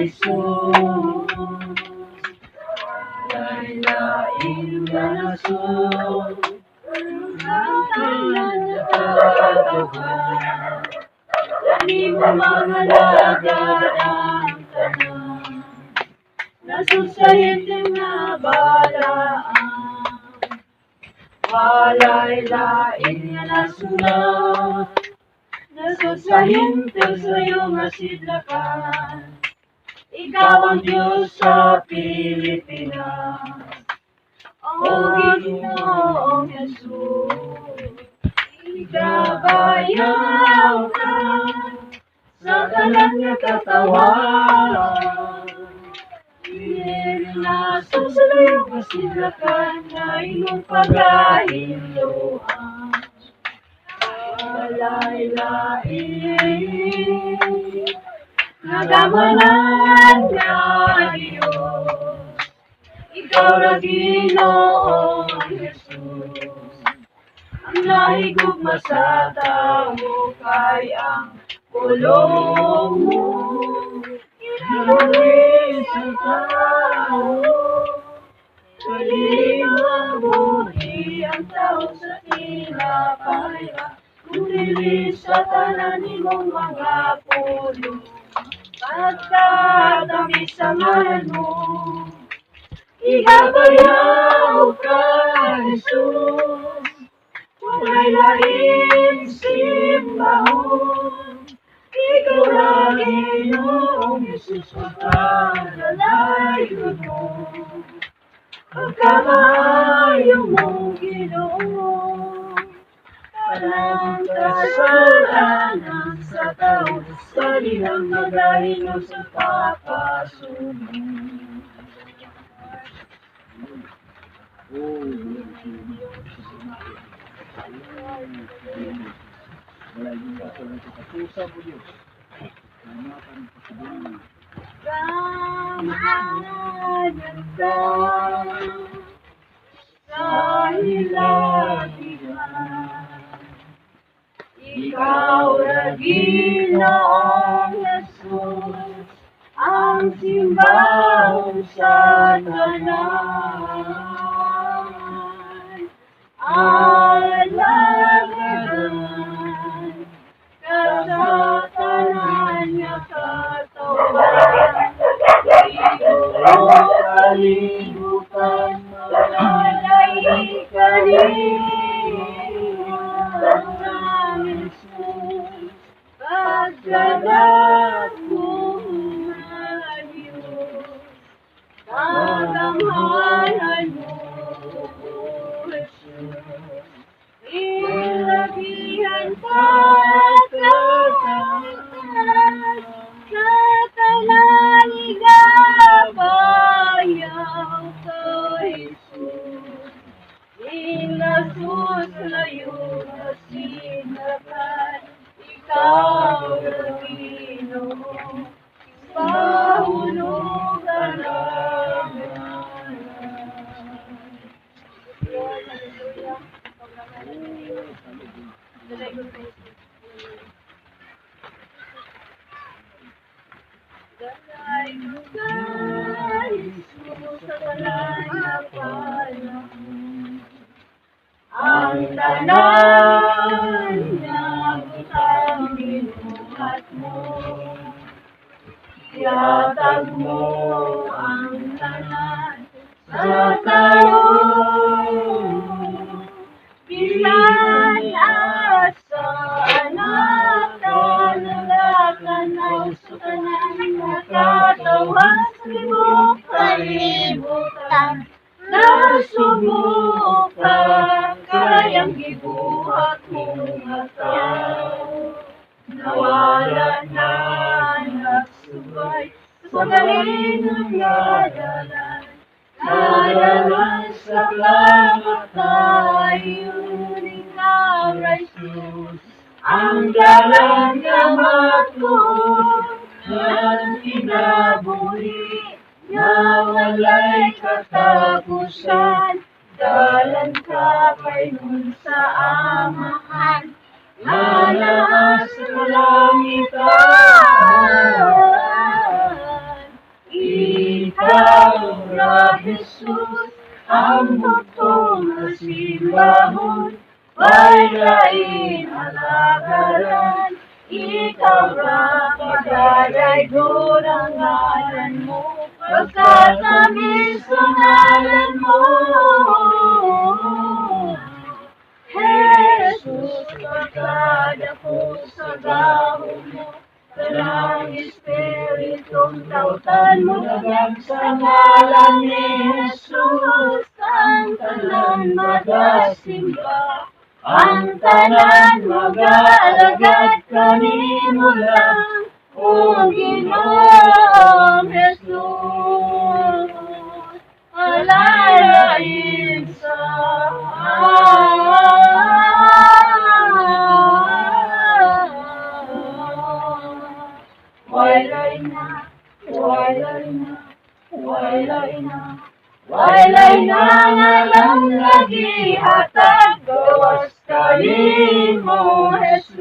Jesus. Walay lain nga nasod sa tanan nga katawhan. Nimo mga alagad ang tanan. Nasod sa hintil nga balaan. Walay lain nga nasuna. Nasod sa hintil sa iyong nga sidlakan. Ikaw ang Diyos sa Pilipinas. O Ginoong Jesus, igabayaw ka sa tanan nga katawhan. Nasod sa iyong kasidlakan nga imong pagahinloan. Walay lain nga gamanan nga Diyos. Ikaw ra, Ginoong Jesus. Ang nahigugma sa tao kay ang pulong mo kinabuhi sa tao. Dili mabuhi ang tao sa tinapay kung dili sa tanan nimong mga pulong. Pagkatamis sa ngalan mo, igabayaw ka, Jesus. Walay lain simbahon. Ikaw ra, Ginoong Jesus, pagkadalaygon mo. Pagkamaayo mo, Ginoo. Tanang kasalanan sa tao sa dihang magahinlo sa papasubo. Gamhanan ka sa hilabihan. Ikaw ra, Ginoong Jesus, ang simbahon sa tanan. Alagaran ka sa tanan nga katawhan. Tibuok kalibutan magalay kanimo, Jesus. Pagkadako nga Diyos, kagamhanan mo, Jesus. Ilabihan ka sa tanan, igabayaw ka, Jesus. Inasus layo na sinakan, ikaw ra, Ginoo, pahulugan ang Lord, hallelujah. Dalay ka, Jesus, sa tanan nga panahon. Ang tanan nga butang gibuhat mo. Ihatag mo ang tanan sa tao. Bisan asa anak nagakanaw sa tanan nga katawhan sa tibuok kalibutan. Nasubo ka kay ang gibuhat mo nga tao. Nawala na nagsubay sa galing nga dalan. Nadalan sa kamatayon, ikaw ra, Jesus. Ang dalan nga matuod ang kinabuhi nga walay katapusan. Dalan ka paingon sa Amahan nga naa sa kalangitan. Ang bugtong nga simbahon, way lain alagaran. Ikaw ra pagadaygon ang ngalan mo, pagkatamis sa ngalan mo. Jesus, pagkadako sa gahom mo, tanang espiritong tawtan mo sa ngalan ni Jesus, ang tanan magasimba. Ang tanan mag-alagad kanimo lang, O Ginoong Jesus. Alalain sa Walay na, walay na, walay na, walay na ngalan nga gihatag gawas kanimo, Jesus.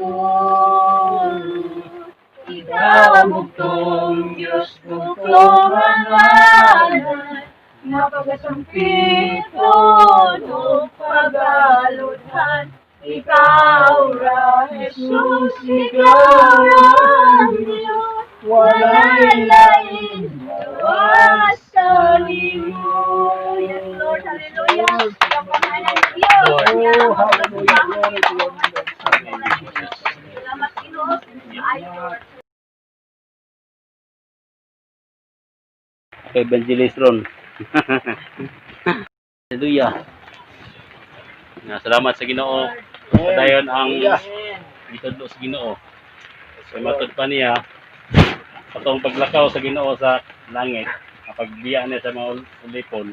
Ikaw ang bugtong Diyos, bugtong ang ngalan, nga pagasampiton ug pagaludhan. Ikaw ra, Jesus, ikaw ra ang Diyos, walay lain gawas kanimo. Yes, Lord, hallelujah. Ang Diyos. Oh, hallelujah. Glory to your name, Lord. Salamat, Ginoo. Ay, Lord. Kay Evangelist Ron. Hallelujah. Nga, salamat sa Ginoo. Padayon ang gitudlo sa Ginoo. So matod pa niya atong paglakaw sa Ginoo sa langit, ang pagbiya niya sa mga ulipon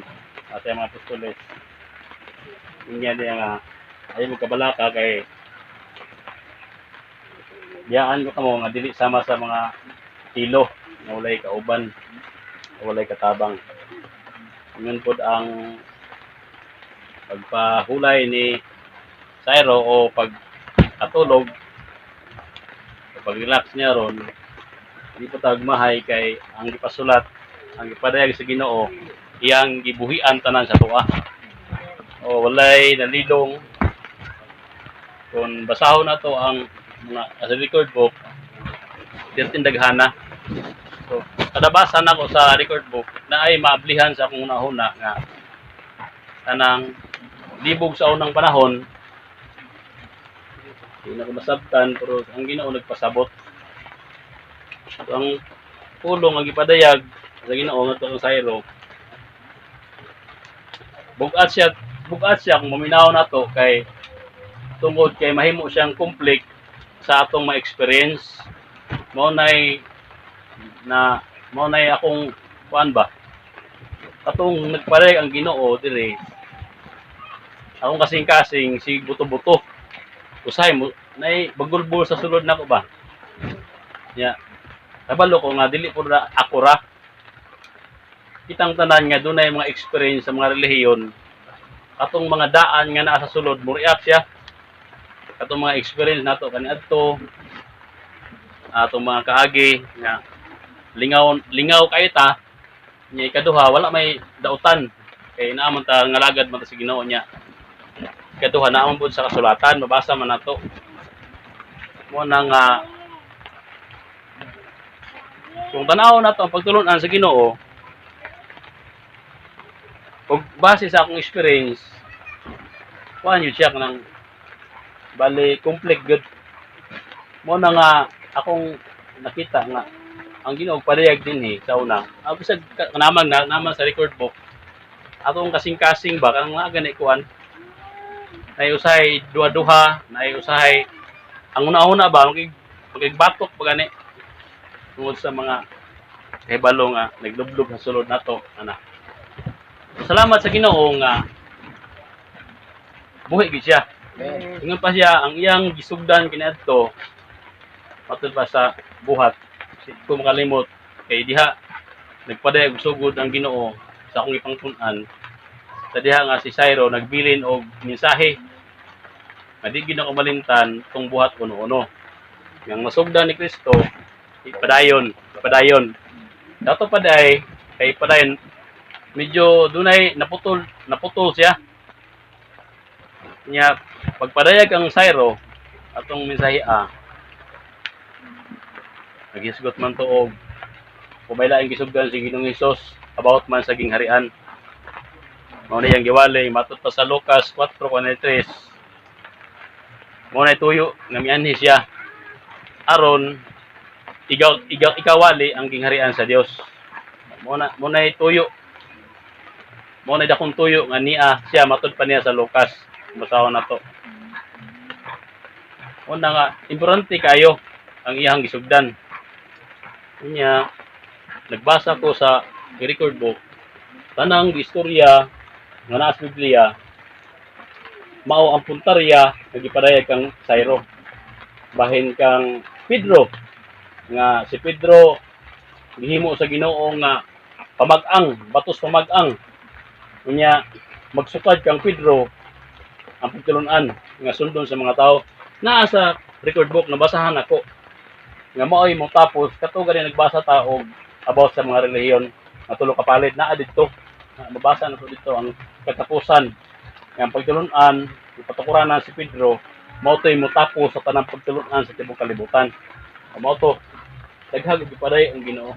at sa mga apostoles. Inya niya nga ayaw mo kabalaka kay biyaan ko kamo nga dili sama sa mga tilo nga walay kauban, walay katabang. Ingon pod ang pagpahulay ni Sairo o pagkatulog o pag-relax niya ron, di po tagmahay kay ang gipasulat, ang gipadayag sa Ginoo, iyang gibuhian tanan sa tuwa. O walay nalilong. Kung basahon na to ang mga sa record book, daghana. So, kada basa nako sa record book na ay maablihan sa akong una-una nga kanang libog sa unang panahon, di na ko masabtan, pero ang Ginoo nagpasabot. So, ang pulong ang gipadayag sa Ginoo ngadto ang Sairo, bugat siya kung maminaw nato kay tungod kay mahimo siyang conflict sa atong ma-experience. Mao nay akong kuan ba, katong nagpadayag ang Ginoo dire, akong kasing-kasing si buto-buto, usahay mo nay bagulbol sa sulod nako ba ya. Kabalo ko nga dili pud ra ako ra, kitang tanan nga dunay mga experience sa mga relihiyon, atong mga daan nga naa sa sulod mo react siya katong mga experience nato kaniadto, atong mga kaagi nga lingaw lingaw kay ta nya. Ikaduha, wala may dautan kay naa man ta ngalagad man ta sa Ginoo niya. Ikaduha, naa man pud sa kasulatan, mabasa man nato mo na nga kung tan-awon nato ang pagtulunan sa Ginoo ug base sa akong experience, kuan yun siya kanang bali complete good mo na nga akong nakita nga ang Ginoo padayag dinhi sa una. Ah, bisag naman na naman sa record book, atong kasing-kasing ba kanang mga gani kuan, nay usahay duha-duha, nay usahay ang una-una ba makigbatok pa gani tungod sa mga kahibalo nga naglublob sa sulod nato ana. Salamat sa Ginoo nga buhi gid siya. Amen. Ingon pa siya ang iyang gisugdan kaniadto matud pa sa Buhat. Di ko makalimot kay diha nagpadayag og sugod ang Ginoo sa akong ipangtun-an sa diha nga si Sairo nagbilin og mensahe nga di gid ako malimtan tong Buhat 1:1 yang masugdan ni Kristo, padayon, padayon dato paday kay padayon. Medyo dunay naputol, naputol siya. Nya pagpadayag ang Syro atong mensahe a, nagisgot man to og kumaylaing gisugdan si Ginoong Hesus about man sa gingharian. Mao na iyang giwalay matud pa sa Lucas 4:43. Mao na tuyo nga mianhi siya aron igaw igaw ikawali ang gingharian sa Dios. Mao na tuyo. Mao na dakong tuyo nga niya siya matud pa niya sa Lucas. Basahon nato. Una nga importante kayo ang iyang gisugdan. Unya nagbasa ko sa record book, tanang istorya nga naa sa Biblia mao ang puntarya nga gipadayag kang Syro. Bahin kang Pedro, nga si Pedro gihimo sa Ginoo nga pamag-ang, batos pamag-ang. Unya magsukad kang Pedro ang pagtulun-an nga sundon sa mga tao. Naa sa record book, nabasahan ako nga maoy mo tapos kato gani nagbasa ta og about sa mga relihiyon nga tulo ka palid, naa didto. Na mabasa na to dito ang katapusan nga ang pagtulun-an ipatukuranan si Pedro mao to'y motapos sa tanang pagtulun-an sa tibuok kalibutan. Mao to daghang gipaday ang Ginoo.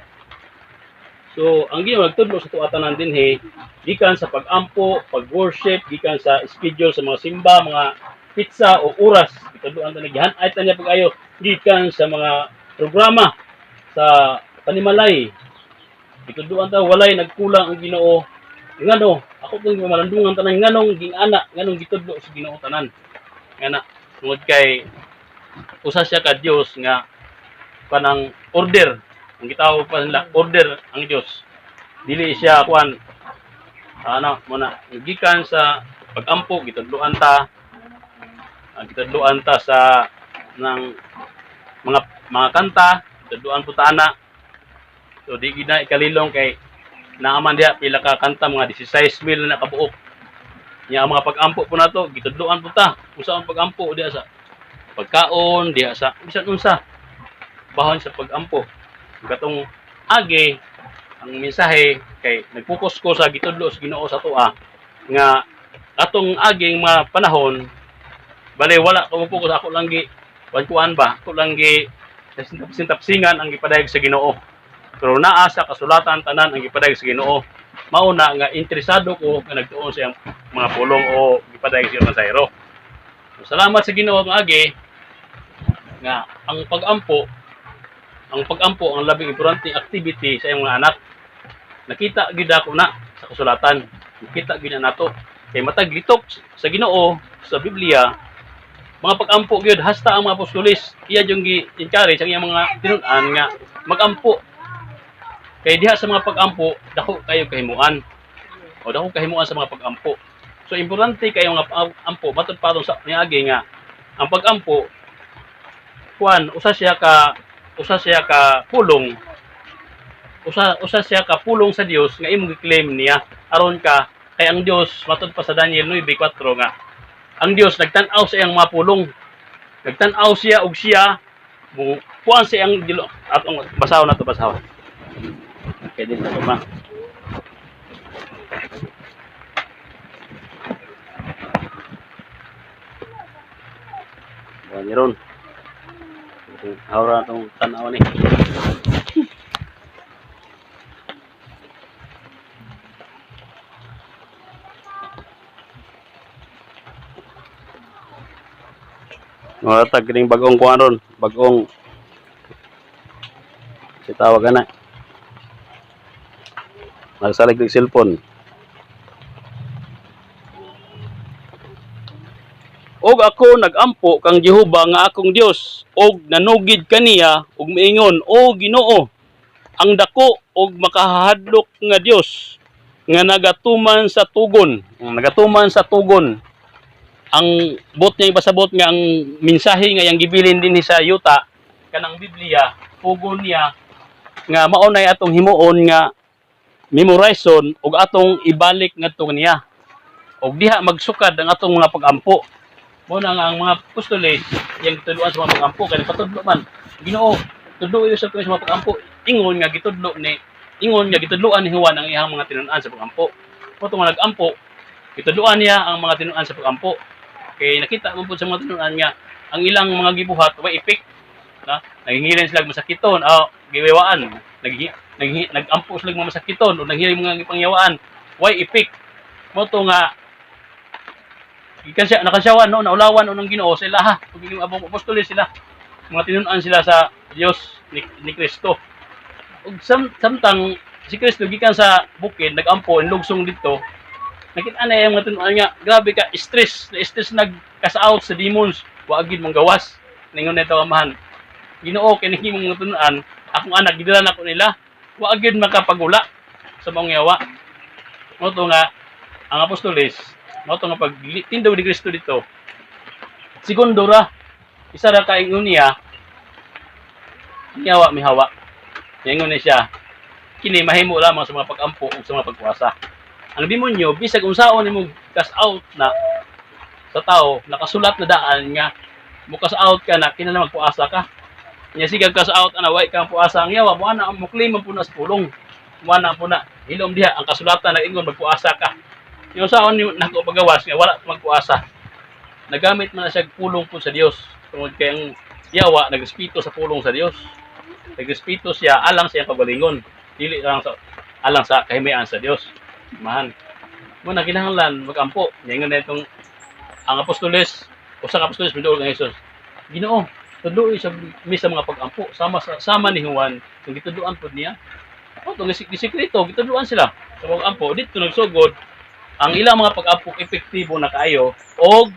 So ang Ginoo nagtudlo sa tuwa tanan dinhi gikan sa pag-ampo, pag-worship, gikan sa schedule sa mga simba, mga pizza o oras, gitudloan ta, gihan-ay ta niya pag-ayo gikan sa mga programa sa panimalay. Gitudloan ta, walay nagkulang ang Ginoo. Ngano ako kung malandungan tanan, nganong gingana, nganong gitudlo sa Ginoo tanan ngana, tungod kay usa siya ka Dios nga kanang order ang gitawag pa nila, order ang Dios, dili siya kuan ano mo na. Gikan sa pagampo gitudloan ta, gitudloan ta sa ng mga kanta, gitudloan po ta ana. So di gid na ikalilong kay naaman diha pila ka kanta, mga 16 mil na kabuok. Nya ang mga pag-ampo po nato gitudloan po ta unsa ang pag-ampo diha sa pagkaon, diha sa bisan unsa bahon sa pag-ampo. Katong agi ang mensahe kay nagpokus ko sa gitudlo sa Ginoo sa atoa nga atong aging mga panahon, bale wala ko mo-focus, ako lang gi kuan ba, ako lang gi sintapsingan ang gipadayag sa Ginoo, pero naa sa kasulatan tanan ang gipadayag sa Ginoo. Mao na nga interesado ko nga nagtuon sa iyang mga pulong o gipadayag sa iyang Syro. So, salamat sa Ginoo nga agi nga ang pag-ampo ang labing importante activity sa iyong mga anak. Nakita gid ako na sa kasulatan, nakita gid na nato kay matag litok sa Ginoo sa Biblia mga pag-ampo gyud. Hasta ang mga apostoles iya yung gi-encourage ang iyang mga tinun-an nga magampo kay diha sa mga pag-ampo dako kayo kahimuan o dako kahimuan sa mga pag-ampo. So importante kayo nga pag-ampo matud pa sa niagi nga ang pag-ampo kuan usa siya ka pulong, usa usa siya ka pulong sa Dios nga imong gi-claim niya aron ka kay ang Dios matud pa sa Daniel 9:4 nga ang Dios nagtan-aw sa iyang mga pulong, nagtan-aw siya og siya mo kuan sa iyang dilo. Atong basahon na to, basahon kay dili na to ma. Buwan ni ron. Hawra na itong tanaw ni. Mga tag kining bagong kuan ron, bagong si tawag ana. Nagsalig ng cellphone. Og ako nagampo kang Jehova nga akong Dios og nanugid kaniya og miingon, "O Ginoo, ang dako og makahadlok nga Dios nga nagatuman sa tugon," nagatuman sa tugon. Ang bot niya ipasabot nga ang mensahe nga yang gibilin dinhi sa yuta kanang Biblia, pugon niya nga mao nay atong himuon nga memorizon ug atong ibalik ngadto niya ug diha magsukad ang atong mga pag-ampo. Mo na nga ang mga apostoles yang gitudloan sa mga pag-ampo kay patudlo man Ginoo, tudlo sa mga pag-ampo, ingon nga gitudlo ni Ingon nga gitudloan ni Juan ang iyang mga tinun-an sa pagampo. Mao nga nagampo, gitudloan niya ang mga tinun-an sa pagampo. Kay nakita man pud sa mga tinun-an nga ang ilang mga gibuhat way effect na naghingilin sila masakiton, ah, giwewaan, nagampo sila mga masakiton o nanghilin mga gipangyawaan, way effect. Mao to nga gikan siya nakasyawan, no, naulawan no ng Ginoo sila, ha, pagiging abong apostoles sila, mga tinun-an sila sa Dios ni Kristo. Ug samtang si Kristo gikan sa bukid nagampo lugsong dito, nakita na yung mga tinun-an nga grabe ka stress na stress, nag-cast out sa demons, wa gid mong gawas. Ningon nito Amahan, "Ginoo, kini imong mga tinun-an, akong anak, gidala nako nila, wa gid makapagula sa maong yawa." Mao to nga ang apostoles, mao to nga pag tindog ni Kristo dito, segundo ra, isa ra ka ingon niya, ang yawa mihawa. Ingon ni siya, kini mahimo lamang sa mga pag-ampo ug sa mga pagpuasa. Ang demonyo, bisag unsaon nimo cast out na sa tao, nakasulat na daan nga mo cast out ka na kinahanglan magpuasa ka. Nya sige cast out ana, way kang puasa, ang yawa mo ana mo claim man po na sa pulong. Mo ana po na hilom diha ang kasulatan na ingon magpuasa ka. Yung saon ni nako pagawas nga wala magpuasa. Nagamit man na siya pulong po sa Dios tungod kay ang yawa nagrespeto sa pulong sa Dios. Nagrespeto siya alang sa iyang kagalingon, dili lang sa alang sa kahimayan sa Dios. Mahan. Mo na kinahanglan magampo. Ingon na itong ang apostoles, usa ka apostoles miduol kang Jesus. "Ginoo, tudloi sa mi sa mga pag-ampo sama sa sama ni Juan," kung gitudloan pud niya. O to gisikreto, gitudloan sila sa pag-ampo. Dito nagsugod ang ilang mga pag-ampo, epektibo na kaayo og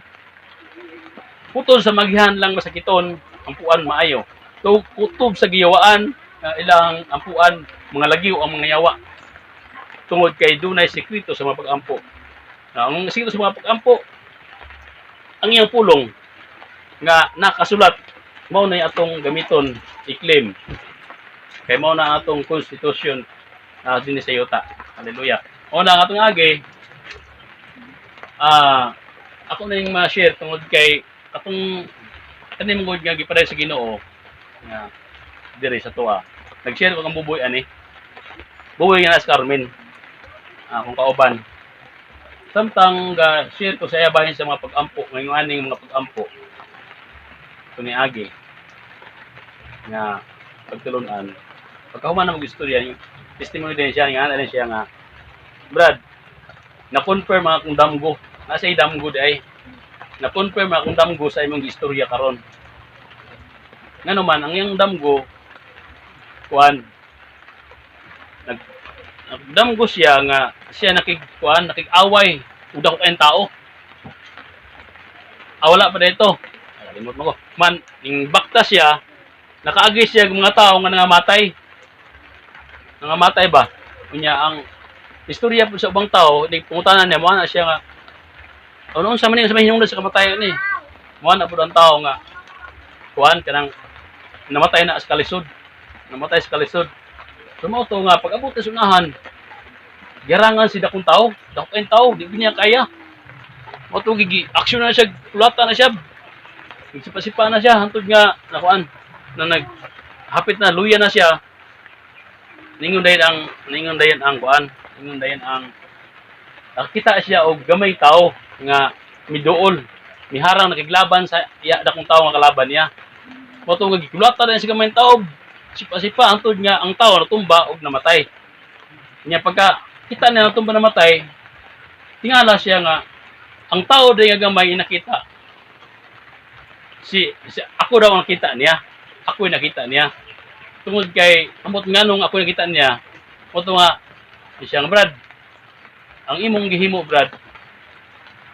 putol sa magihan lang masakiton, ampuan maayo. To kutob sa giyawaan nga ilang ampuan, mga lagiw ang mga yawa. Tungod kay dunay sekreto sa mga pag-ampo. Na ang sekreto sa mga pag-ampo, ang iyang pulong nga nakasulat, mao na atong gamiton i-claim kay mao na atong constitution dinhi sa yuta. Hallelujah. Mao na ang atong agi, ako na yung ma-share tungod kay atong kani mo nga giparay sa Ginoo nga diri sa tuwa. Nag-share ko kang Buboy ani. Buboy nga na si Carmen. Akong kauban. Samtang ga share ko sa iya bahin sa mga pag-ampo, ngayong aning mga pag-ampo. Ito ni Agi nga pagtulunan. Pagkahuman na mag-istorya, yung testimony din siya, nga ana din siya nga, "Brad, na-confirm akong damgo. Nasa damgo di ay. Na-confirm akong damgo sa imong istorya karon." Ngano man, ang iyang damgo, kuan, nagdamgo siya nga siya nakig kuan, nakig-away ug dako kayong tao. Ah, wala pa dito. Kalimot mo ko. Man, ning bakta siya, nakaagi siya og mga tao nga nangamatay. Nangamatay ba? Unya ang istorya po sa ubang tao, ni pangutana niya, mo na siya nga, ano unsa man ni sa mahinungdan sa kamatayon ni? Mo na pud ang tao nga kuan kanang namatay na sa kalisod. Namatay sa kalisod. So mao to nga pag abot sa unahan, girangan si dakong tao, dako kayong tao, di niya kaya. Mao to gigi action na siya, kulata na siya. Nagsipa-sipa na siya hantod nga nakuan na nag hapit na luya na siya. Ningon dayon ang kuan, ningon dayon ang nakita siya og gamay tao nga miduol, miharang nakiglaban sa iya dakong tao nga kalaban niya. Mao to nga gikulata na siya gamay tao, sipa-sipa hantod nga ang tao natumba og namatay. Nya pagka kita niya natumba, namatay, tingala siya nga ang tao day nga gamay nakita. Si ako daw ang nakita niya. Ako yung nakita niya. Tungod kay amot nganong ako nakita niya, mao to nga siya nga, "Brad, ang imong gihimo, Brad,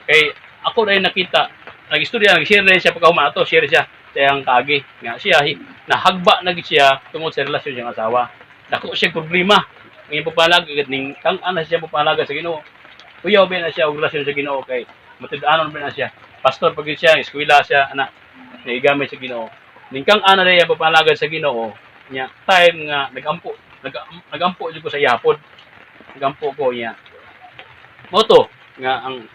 kay ako dahil nakita." Nag-istorya, nag-share rin siya pagkahuman ato, share siya sa iyang kaagi nga siya nahagba na gid siya tungod sa relasyon siyang asawa. Dako siya problema ang iyang pagpalaga ning kang ana siya pagpalaga sa Ginoo. Kuyaw ba na siya og relasyon sa Ginoo kay matud-anon ba na siya. Pastor pag siya, eskwela siya ana, naigamit sa Ginoo. Ning kang ana na iyang pagpalaga sa Ginoo nya time nga nagampo, nagampo jud ko sa iyapod. Nagampo ko niya. Mao to nga ang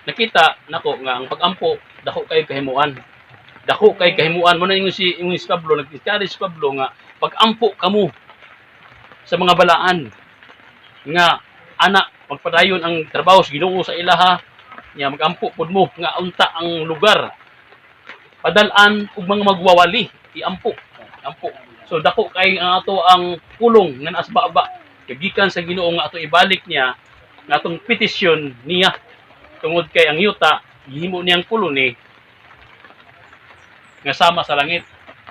nakita nako nga ang pag-ampo dako kay kahimuan. Dako kay kahimuan mo na ingon si Pablo, nag-encourage si Pablo nga pag-ampo kamo. Sa mga balaan nga ana magpadayon ang trabaho sa Ginoo sa ilaha nya, magampo pud mo nga unta ang lugar padal-an og mga magwawali, iampo ampo. So dako kay ang ato ang pulong nga naa sa baba kay gikan sa Ginoo nga ato ibalik niya nga atong petisyon niya tungod kay ang yuta gihimo niyang kolony nga sama sa langit.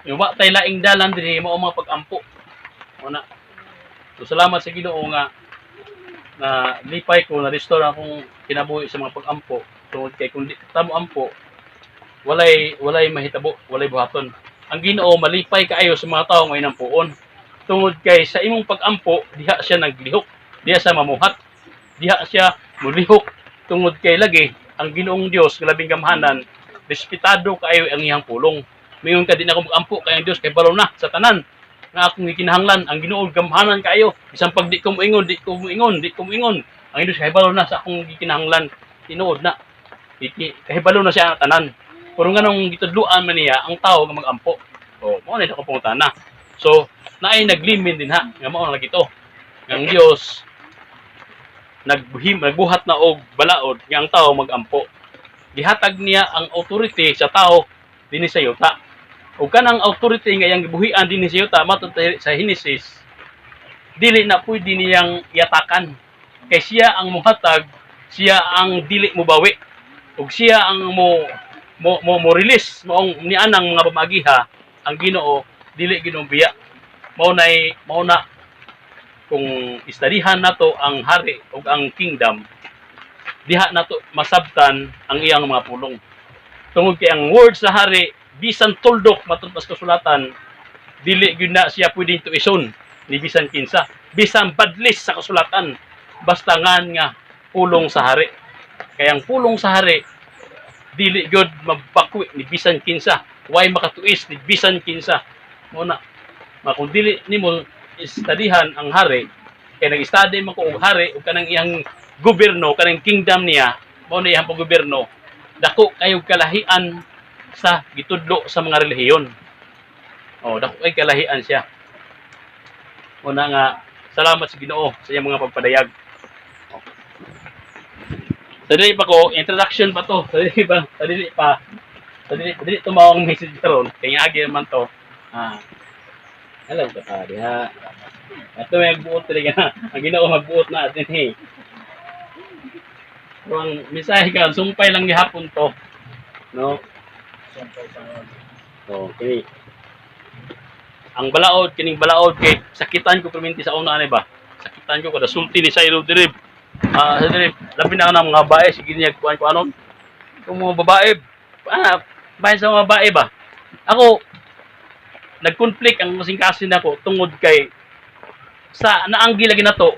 Yung wa tay laing dalan dinhi, mao mga pag-ampo. Mao na. So salamat sa Ginoo nga na lipay ko na restore akong kinabuhi sa mga pag-ampo tungod kay kung di ta mo ampo, walay mahitabo, walay buhaton. Ang Ginoo malipay kaayo sa mga tawo nga inampuon tungod kay sa imong pag-ampo diha siya naglihok, diha siya mamuhat, diha siya mulihok tungod kay lagi ang Ginoong Dios nga labing gamhanan, respetado kaayo ang iyang pulong. Mayon ka di na ako mag-ampo kay ang Dios kay balo na sa tanan nga akong gikinahanglan. Ang Ginoo gamhanan kaayo, bisan pag di ko moingon, di ko moingon, di ko moingon, ang Dios kahibalo na sa akong gikinahanglan. Tinuod na. Kahibalo na siya ang tanan. Pero nganong gitudluan man niya ang tao nga mag-ampo? O mao na ako pangutana. So naay naglimin din ha nga mao na lagi to nga ang Dios nagbuhat na og balaod nga ang tao mag-ampo. Gihatag niya ang authority sa tao dinhi sa yuta. Ug kanang authority nga iyang gibuhian dinhi sa yuta matod sa Genesis, dili na pwede niyang yatakan kay siya ang muhatag, siya ang dili mobawi ug siya ang mo release. Maong nianang mga pamagiha ang Ginoo dili ginubiya. Mao na kung istadihan nato ang hari ug ang kingdom, diha nato masabtan ang iyang mga pulong tungod kay ang word sa hari, bisan tuldok matud pa sa kasulatan, dili gyud na siya pwedeng tuison ni bisan kinsa, bisan badlis sa kasulatan, basta ngan nga pulong sa hari. Kaya ang pulong sa hari dili gyud mabakwi ni bisan kinsa, way makatuis ni bisan kinsa. Mao na ma kung dili nimo istadihan ang hari, kay nag-study man ko og hari ug kanang iyang gobyerno, kanang kingdom niya, mao na iyang paggobyerno, dako kayo kalahian sa gitudlo sa mga relihiyon. Oh, dako kay kalahian siya. Una nga salamat sa Ginoo sa iyang mga pagpadayag. Oh. Sa dili pa ko introduction pa to. Sa dili pa, sa dili pa. Sa dili, dili to mao ang message karon kay agi man to. Ah. Alam ka pa diha. Ato may magbuot talaga. Ang Ginoo magbuot na atin eh. Pero ang mensahe ka, sumpay lang gihapon to. No? Sumpay sa Okay. Ang balaod, kining balaod kay sakitan ko perminti sa una ani ba? Sakitan ko kada sulti ni Sairo Dirib. Ah, sa dirib, labi na ka ng mga babae sige niya kuan ko anon. Kung mga babae, bahin sa mga babae ba? Ako nag-conflict ang kasing-kasing nako tungod kay sa naanggi lagi nato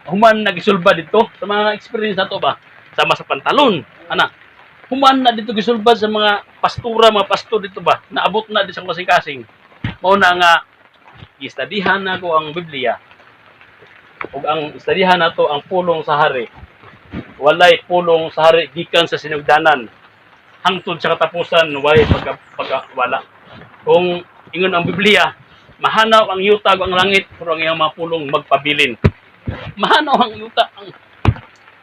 human nagisulba dito sa mga experience nato ba, sama sa pantalon ana, human na dito gisulbad sa mga pastura, mga pastor dito ba, naabot na di sa kasing-kasing. Mao na nga istadihan nako ang Biblia ug ang istadihan nato ang pulong sa hari. Walay pulong sa hari gikan sa sinugdanan hangtod sa katapusan, walay pagka wala. Kung ingon ang Biblia, mahanaw ang yuta ug ang langit pero ang iyang mga pulong magpabilin. Mahanaw ang yuta ang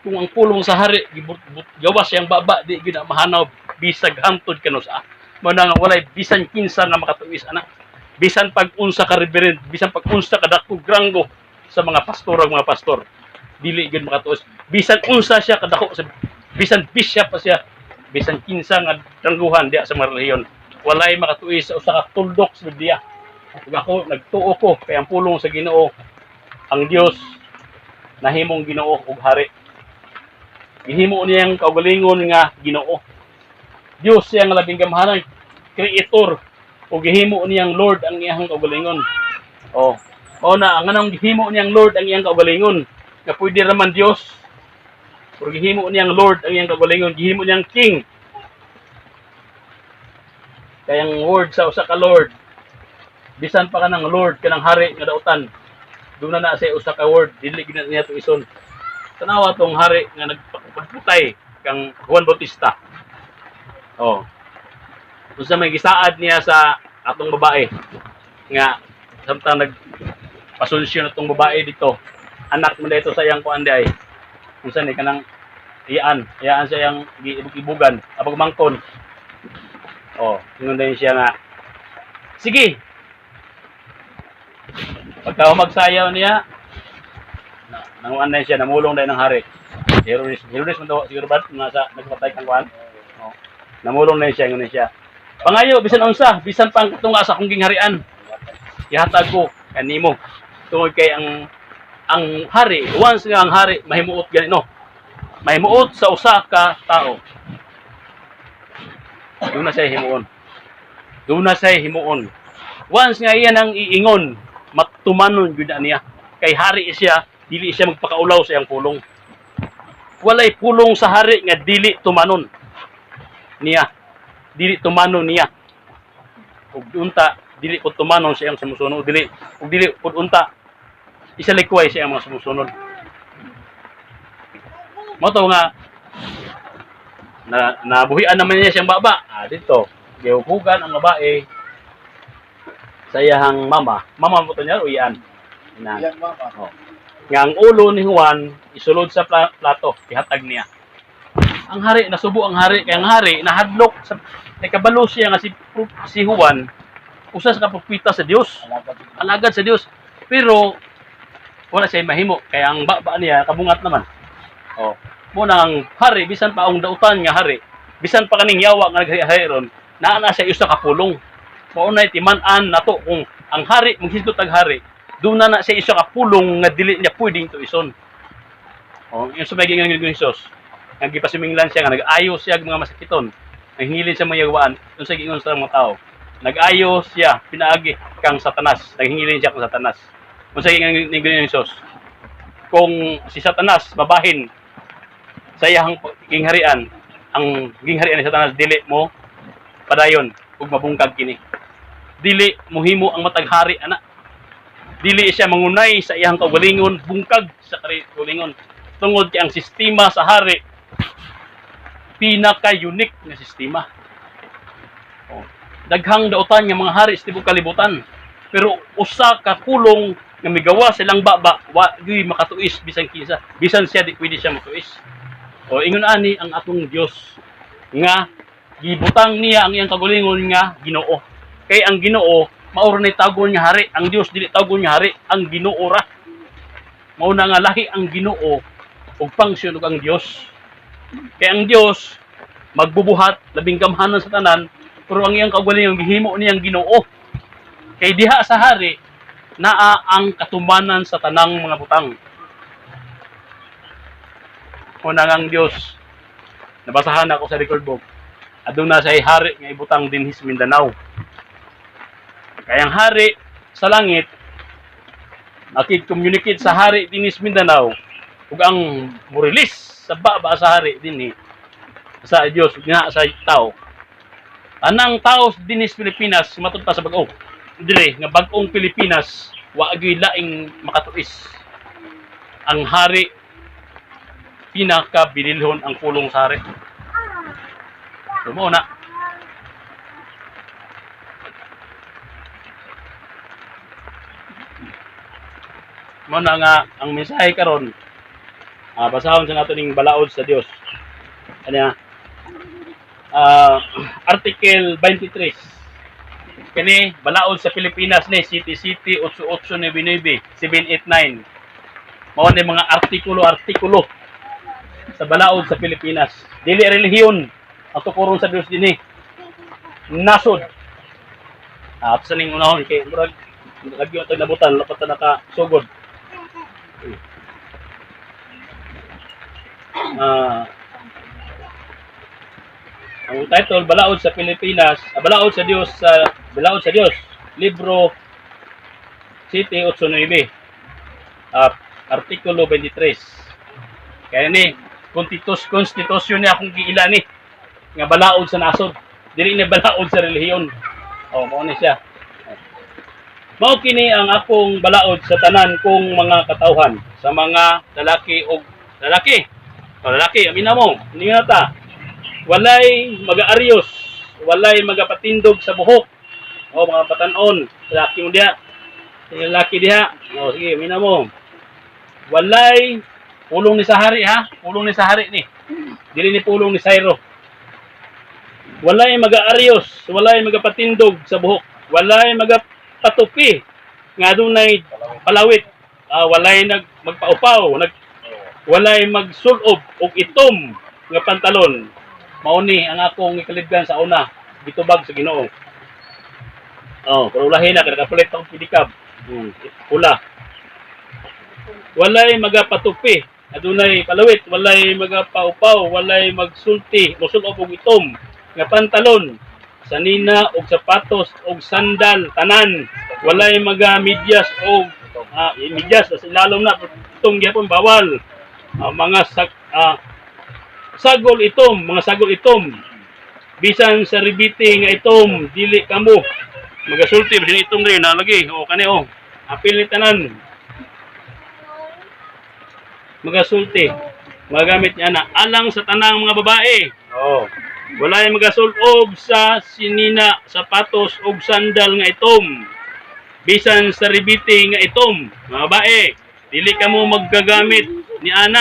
kung ang pulong sa hari gawas siyang baba, di gyud na mahanaw bisag hangtod kanusa. Mao na nga walay bisan kinsa nga makatuis ana, bisan pag unsa ka reverend, bisan pag unsa ka dako granggo sa mga pastor, ang mga pastor dili gyud makatuos, bisan unsa siya kadako sa bisan bishop pa siya, bisan kinsa nga rangguhan diha sa mga relihiyon, walay makatuis sa usa ka tuldok sa Biblia. Ug ako nagtuo ko kay ang pulong sa Ginoo, ang Dios nahimong Ginoo ug hari. Gihimo niyang kaugalingon nga Ginoo. Dios siya nga labing gamhanan, creator, ug gihimo niyang Lord ang iyang kaugalingon. Oh, mao na ang anong gihimo niyang Lord ang iyang kaugalingon nga pwede raman Dios. Pero gihimo niyang Lord ang iyang kaugalingon, gihimo niyang King. Kaya ang word sa usa ka Lord, bisan pa kanang Lord, kanang hari nga dautan, doon na na siya usa ka word, dili gid na niya tuison. Tanawa tong hari nga nagpaputay kang Juan Bautista. Oh. Unsa may gisaad niya sa atong babae nga samtang nag Pasunsyon na tong babae dito. Anak mo dito sa iyang kuan di ay. Unsa ni kanang iyaan, iyaan sa iyang giibog-ibugan, apag mangkon. Oh, ingon din siya nga. Sige. Pagka magsayaw niya, na, nanguan na siya, namulong dahil ng hari. Si Herodes, Herodes man daw, siguro ba, nasa, nagpatay kang kuan? Oh. Namulong na siya, ingon na siya. Pangayo, bisan unsa, bisan pang tunga sa akong gingharian. Ihatag ko kanimo. Tungod kay ang hari, once nga ang hari mahimuot ganino. Mahimuot sa usa ka tao. Doon na siya himuon. Doon na siya himuon. Once nga iyan ang iingon, matumanon gyud na niya. Kay hari siya, dili siya magpakaulaw sa iyang pulong. Walay pulong sa hari nga dili tumanon niya. Dili tumanon niya. Ug unta dili pud tumanon sa iyang sumusunod, dili ug dili pud unta isalikway sa iyang mga sumusunod. Mao to nga na nabuhian naman niya siyang baba. Ah, dito gihugugan ang babae sa iyang mama. Mama mo to niya o iyan? Ina. Yan, mama. Oh. Nga ang ulo ni Juan isulod sa plato, ihatag niya. Ang hari, nasubo ang hari, kaya ang hari nahadlok sa nakabalo siya nga si si Juan usa sa kapropita sa Dios, Alagad. Alagad sa Dios. Pero wala siya mahimo kaya ang baba niya kabungat naman. Oh. Mo na ang hari bisan pa ang dautan nga hari, bisan pa kaning yawa nga naghari ron, naa na siya usa ka pulong. Mao nay timan-an nato kung ang hari maghisgot ang hari, doon na na siya isa ka pulong nga dili niya pwedeng tuison. Oh, yung sa may gingan ni Jesus, nga gipasiminglan siya nga nag-ayo siya og mga masakiton, nanghilin sa mga yawaan, yung sa giingon sa mga tao. Nag-ayo siya pinaagi kang Satanas, naghingilin siya kang Satanas. Kung sa gingan ni Jesus, kung si Satanas babahin sa iyang gingharian, ang gingharian ni Satanas dili mo padayon ug mabungkag kini. Dili mohimo ang matag hari ana. Dili siya mangunay sa iyang kaugalingon, bungkag sa kaugalingon. Tungod kay ang sistema sa hari pinaka-unique nga sistema. Oh. Daghang dautan nga mga hari sa tibuok kalibutan. Pero usa ka pulong nga migawa silang baba, wa gyud makatuis bisan kinsa. Bisan siya di pwede siya matuis. O ingon ani ang atong Dios nga gibutang niya ang iyang kaugalingon nga Ginoo. Kay ang Ginoo mao ra ni tawgon nga hari, ang Dios dili tawgon nga hari, ang Ginoo ra. Mao na nga lahi ang Ginoo ug function ug ang Dios. Kay ang Dios magbubuhat labing gamhanan sa tanan, pero ang iyang kaugalingon gihimo niyang Ginoo. Kay diha sa hari naa ang katumanan sa tanang mga butang. Una nga ang Dios, nabasahan ako sa record book, aduna sa hari nga ibutang dinhi sa Mindanao. Kaya ang hari sa langit nakig-communicate sa hari dinhi sa Mindanao ug ang mo-release sa baba sa hari dinhi sa Dios nga sa tao. Anang tao dinhi sa Pilipinas matud pa sa bag-o. Dire nga bag-ong Pilipinas wa gyud laing makatuis. Ang hari pinakabililhon ang pulong sa hari. So mao na. Mao na nga ang mensahe karon, basahon sa nato ning balaod sa Dios. Ano ya? Article 23. Kini balaod sa Pilipinas ni City City 8899 789. Mao ni mga artikulo-artikulo sa balaod sa Pilipinas. Dili relihiyon ang tukuron sa Dios dinhi. Nasod. Ah, sa ning unahon kay murag lagyo tag nabutan lapat ta nakasugod. Ang title, Balaod sa Pilipinas, Balaod sa Dios sa Balaod sa Dios, libro City 89. Artikulo 23. Kaya ni konstitusyon niya akong giila ni nga balaod sa nasod. Dili ni balaod sa relihiyon. Oh, mao ni siya. Mao kini ang akong balaod sa tanan kong mga katawhan, sa mga lalaki og lalaki. O lalaki, amina mo, hindi nga ta. Walay mag-aaryos, walay magapatindog sa buhok. O mga batanon, lalaki mo diya. Yung lalaki diha. O, sige, mina mo. Walay pulong ni sa hari ha. Pulong ni sa hari ni. Dili ni pulong ni Sairo. Walay maga-aryos, walay magapatindog sa buhok, walay magapatupi nga adunay palawit. Ah, walay nag magpaupaw, nag walay magsulob og itom nga pantalon. Mao ni ang akong ikalibgan sa una, gitubag sa Ginoo. Oh, pero ulahin na kay nakapalit akong pedicab. Pula. Walay magapatupi, adunay palawit, walay magapaupaw, walay magsulti, mosulob og itom nga pantalon, sanina og sapatos og sandal tanan, walay magamidyas og midyas sa ilalom na itong gyapon bawal. Ah, mga sagol itom, mga sagol itom. Bisan sa ribiti nga itom, dili kamo magasulti bisan itom rin nalagi o kani o. Apil ni tanan. Magasulti. Magamit niya na alang sa tanang mga babae. Oh. Walay magasulob sa sinina, sapatos og sandal nga itom. Bisan sa ribiti nga itom, mga babae, dili kamo maggagamit ni ana.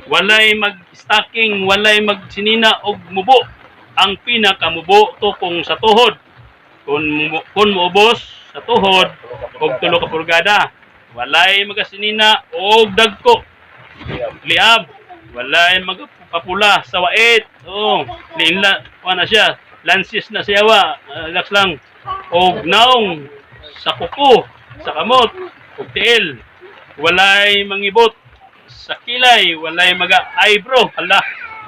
Walay mag-stocking, walay magsinina og mubo. Ang pinakamubo tukong sa tuhod. Kung muubos sa tuhod og 3 ka pulgada. Walay magasinina og dagko. Liab. Walay magpapula sa wait. Oo, linla wa na siya. Lansis na siya wa. Ah, relax lang. Og naong sa kuko, sa kamot, og tiil. Walay mangibot sa kilay, walay maga eyebrow. Hala,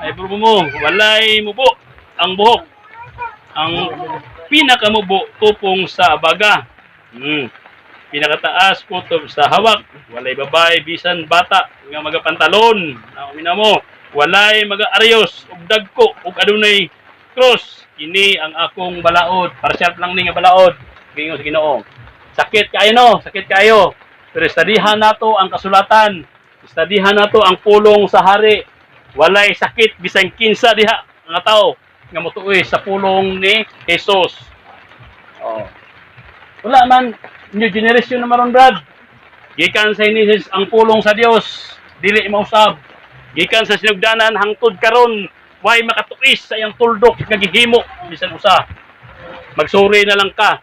eyebrow mo. Walay mubo ang buhok. Ang pinakamubo tupong sa baga. Pinakataas kutob sa hawak, walay babae bisan bata nga magapantalon. Naumina mo, walay maga-aryos ug dagko ug adunay cross. Kini ang akong balaod. Partial lang ni nga balaod. Giingon sa Ginoo. Sakit kayo no, sakit kayo. Pero estadihan nato ang kasulatan. Estadihan nato ang pulong sa hari. Walay sakit bisan kinsa diha nga tao nga motuoy sa pulong ni Jesus. Oh. Wala man new generation na maron, Brad. Gikan sa Genesis ang pulong sa Dios, dili mausab. Gikan sa sinugdanan hangtod karon, way makatuis sa iyang tuldok nga gihimo bisan usa. Magsuri na lang ka.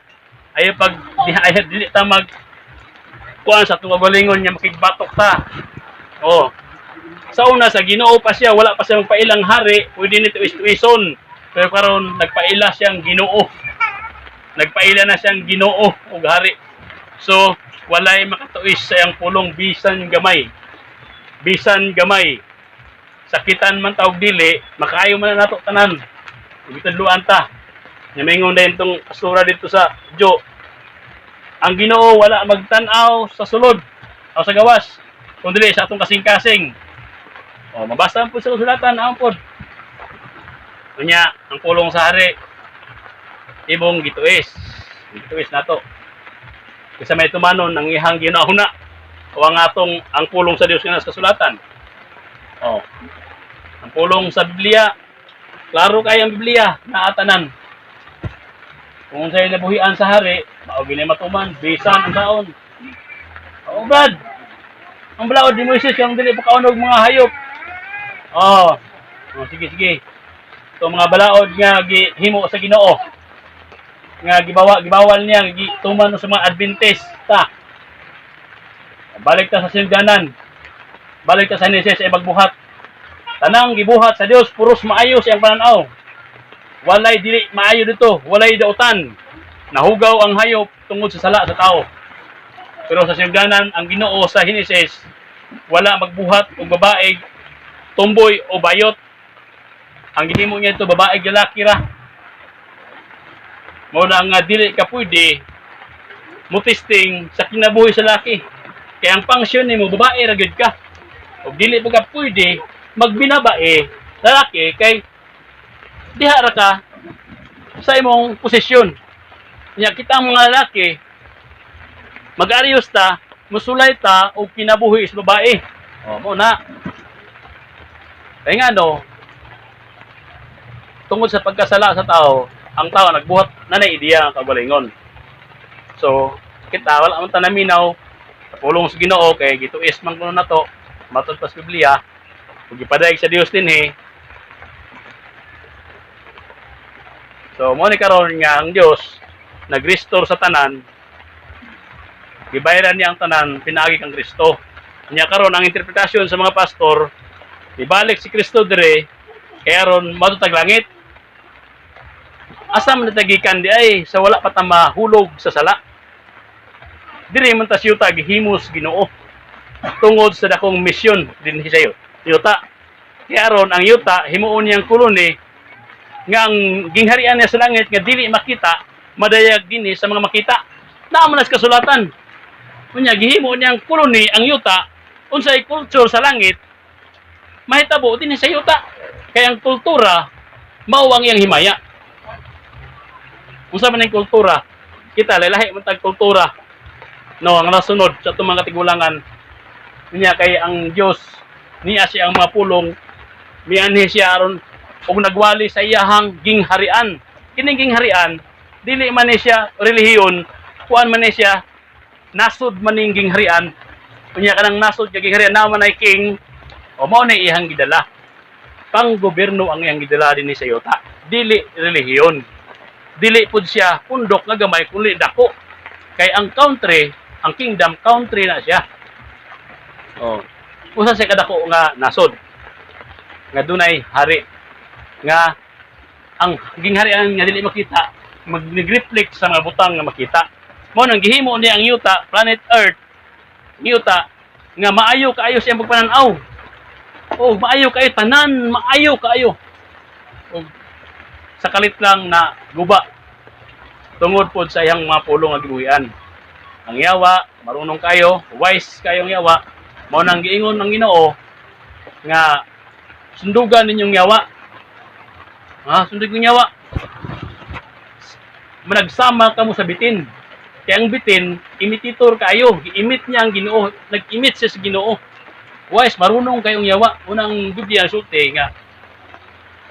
Ay pag di ay dili ta mag kuan sa atong kagalingon nga makigbatok ta. Oh. Sa una sa Ginoo pa siya, wala pa siya magpailang hari, pwede ni tuis-tuison. Pero karon nagpaila siyang Ginoo. Nagpaila na siyang Ginoo ug hari. So, walay makatuis sa iyang pulong bisan gamay. Bisan gamay. Sakitan man tawag dili, makaayo man na nato tanan. Gitudloan ta. Namingon din tong pastora dito sa Jo. Ang Ginoo wala magtan-aw sa sulod o sa gawas, kundi sa atong kasing-kasing. O, mabasa po sa kasulatan, ang pod. Unya, ang pulong sa hari, imong gituis. Gituis nato. Kasi may tumanon ang ihang ginahuna o ang atong ang pulong sa Dios nga nasa kasulatan. O. Ang pulong sa Biblia, klaro kay ang Biblia, naatanan. Kung sa'yo nabuhian sa hari, mao gini matuman, bisan ang taon. Oo, Brad. Ang balaod ni Moises, yung dili pa kaunog mga hayop. Oh. Oh, sige, sige. Ito mga balaod nga gihimo sa Ginoo. Nga gibawal niya gituman sa mga Adventista. Balik ta sa sinugdanan. Balik ta sa Genesis ay magbuhat. Tanang gibuhat sa Dios puros maayo siyang pananaw. Walay dili maayo dito, walay dautan. Nahugaw ang hayop tungod sa sala sa tao. Pero sa sinugdanan, ang Ginoo sa Genesis wala magbuhat og babae tomboy o bayot. Ang gihimo niya ito babae lalaki ra. Mao na nga dili ka pwede mo testing sa kinabuhi sa laki. Kaya ang function nimo babae ra gyud ka. Og dili pa ka pwede magbinabae lalaki kay diha ra ka sa imong posisyon. Nya kita ang mga lalaki mag-aryos ta, musulay ta og kinabuhi sa babae. O mo na. Kaya nga no, tungod sa pagkasala sa tao, ang tao nagbuhat na na ideya ang kagalingon. So, Kita wala man ta naminaw sa pulong sa Ginoo kay gituis man kuno nato matod pa sa Biblia ug gipadayag sa Dios dinhi. So mo ni karon nga ang Dios nag-restore sa tanan, gibayaran niya ang tanan pinaagi kang Kristo. Nya karon ang interpretasyon sa mga pastor, ibalik si Kristo dire kay aron madutag langit. Asa man natagikan di ay sa wala pa ta mahulog sa sala? Diri man ta siyuta gihimos Ginoo tungod sa dakong misyon dinhi sa yuta. Kay aron ang yuta himuon niyang koloni nga ang gingharian niya sa langit nga dili makita madayag dinhi sa mga makita. Naa man na sa kasulatan. Unya gihimo niyang koloni ang yuta, unsay culture sa langit mahitabo dinhi sa yuta. Kay ang kultura mao ang iyang himaya. Unsa man ang kultura? Kita lalahi man tag kultura. No, ang nasunod sa atong mga katigulangan. Unya kay ang Dios niya siya ang mga pulong, mianhi siya aron og nagwali sa iyahang gingharian. Kining gingharian dili man ni siya relihiyon, kuan man ni siya, nasod man ning gingharian. Unya kanang nasod nga gingharian na man ay king o mao na iyang gidala. Panggobyerno ang iyang gidala dinhi sa yuta, dili relihiyon. Dili pud siya pundok nga gamay kundi dako. Kay ang country, ang kingdom country na siya. Oh. Usa siya kadako nga nasod nga dunay hari nga ang gingharian nga dili makita mag-reflect sa mga butang nga makita. Mao nang gihimo niya ang yuta, planet Earth, yuta nga maayo kaayo siyang pagpanan-aw. Oh, maayo kaayo tanan, maayo kaayo. Og sa kalit lang na guba tungod pod sa iyang mga pulong nga gibuhian. Ang yawa, marunong kayo, wise kayong yawa, mao nang giingon ng Ginoo nga sundugan ninyong yawa. Ha, sundog yung yawa. Managsama kamo sa bitin. Kaya ang bitin, imitator kayo. Giimit niya ang Ginoo. Nag-imit siya sa Ginoo. Wise, marunong kayong yawa. Unang Biblia sulti nga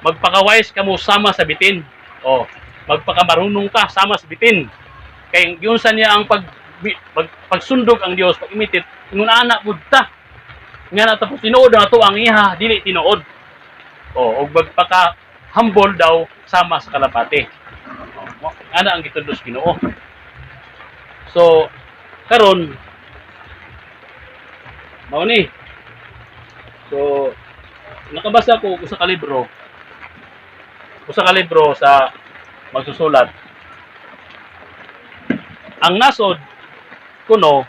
magpaka-wise kamo sama sa bitin. O, magpakamarunong ka sama sa bitin. Kay giunsa niya ang pag pagsundog ang Dios, pag imitit, ingon ana pud ta. Nga na tapos tinuod ang ato ang iha, dili tinuod. O, og magpaka humble daw sama sa kalapati. O, ana ang gitudlo sa Ginoo. So, karon mao ni. So, nakabasa ko usa ka libro. Usa ka libro sa magsusulat. Ang nasod kuno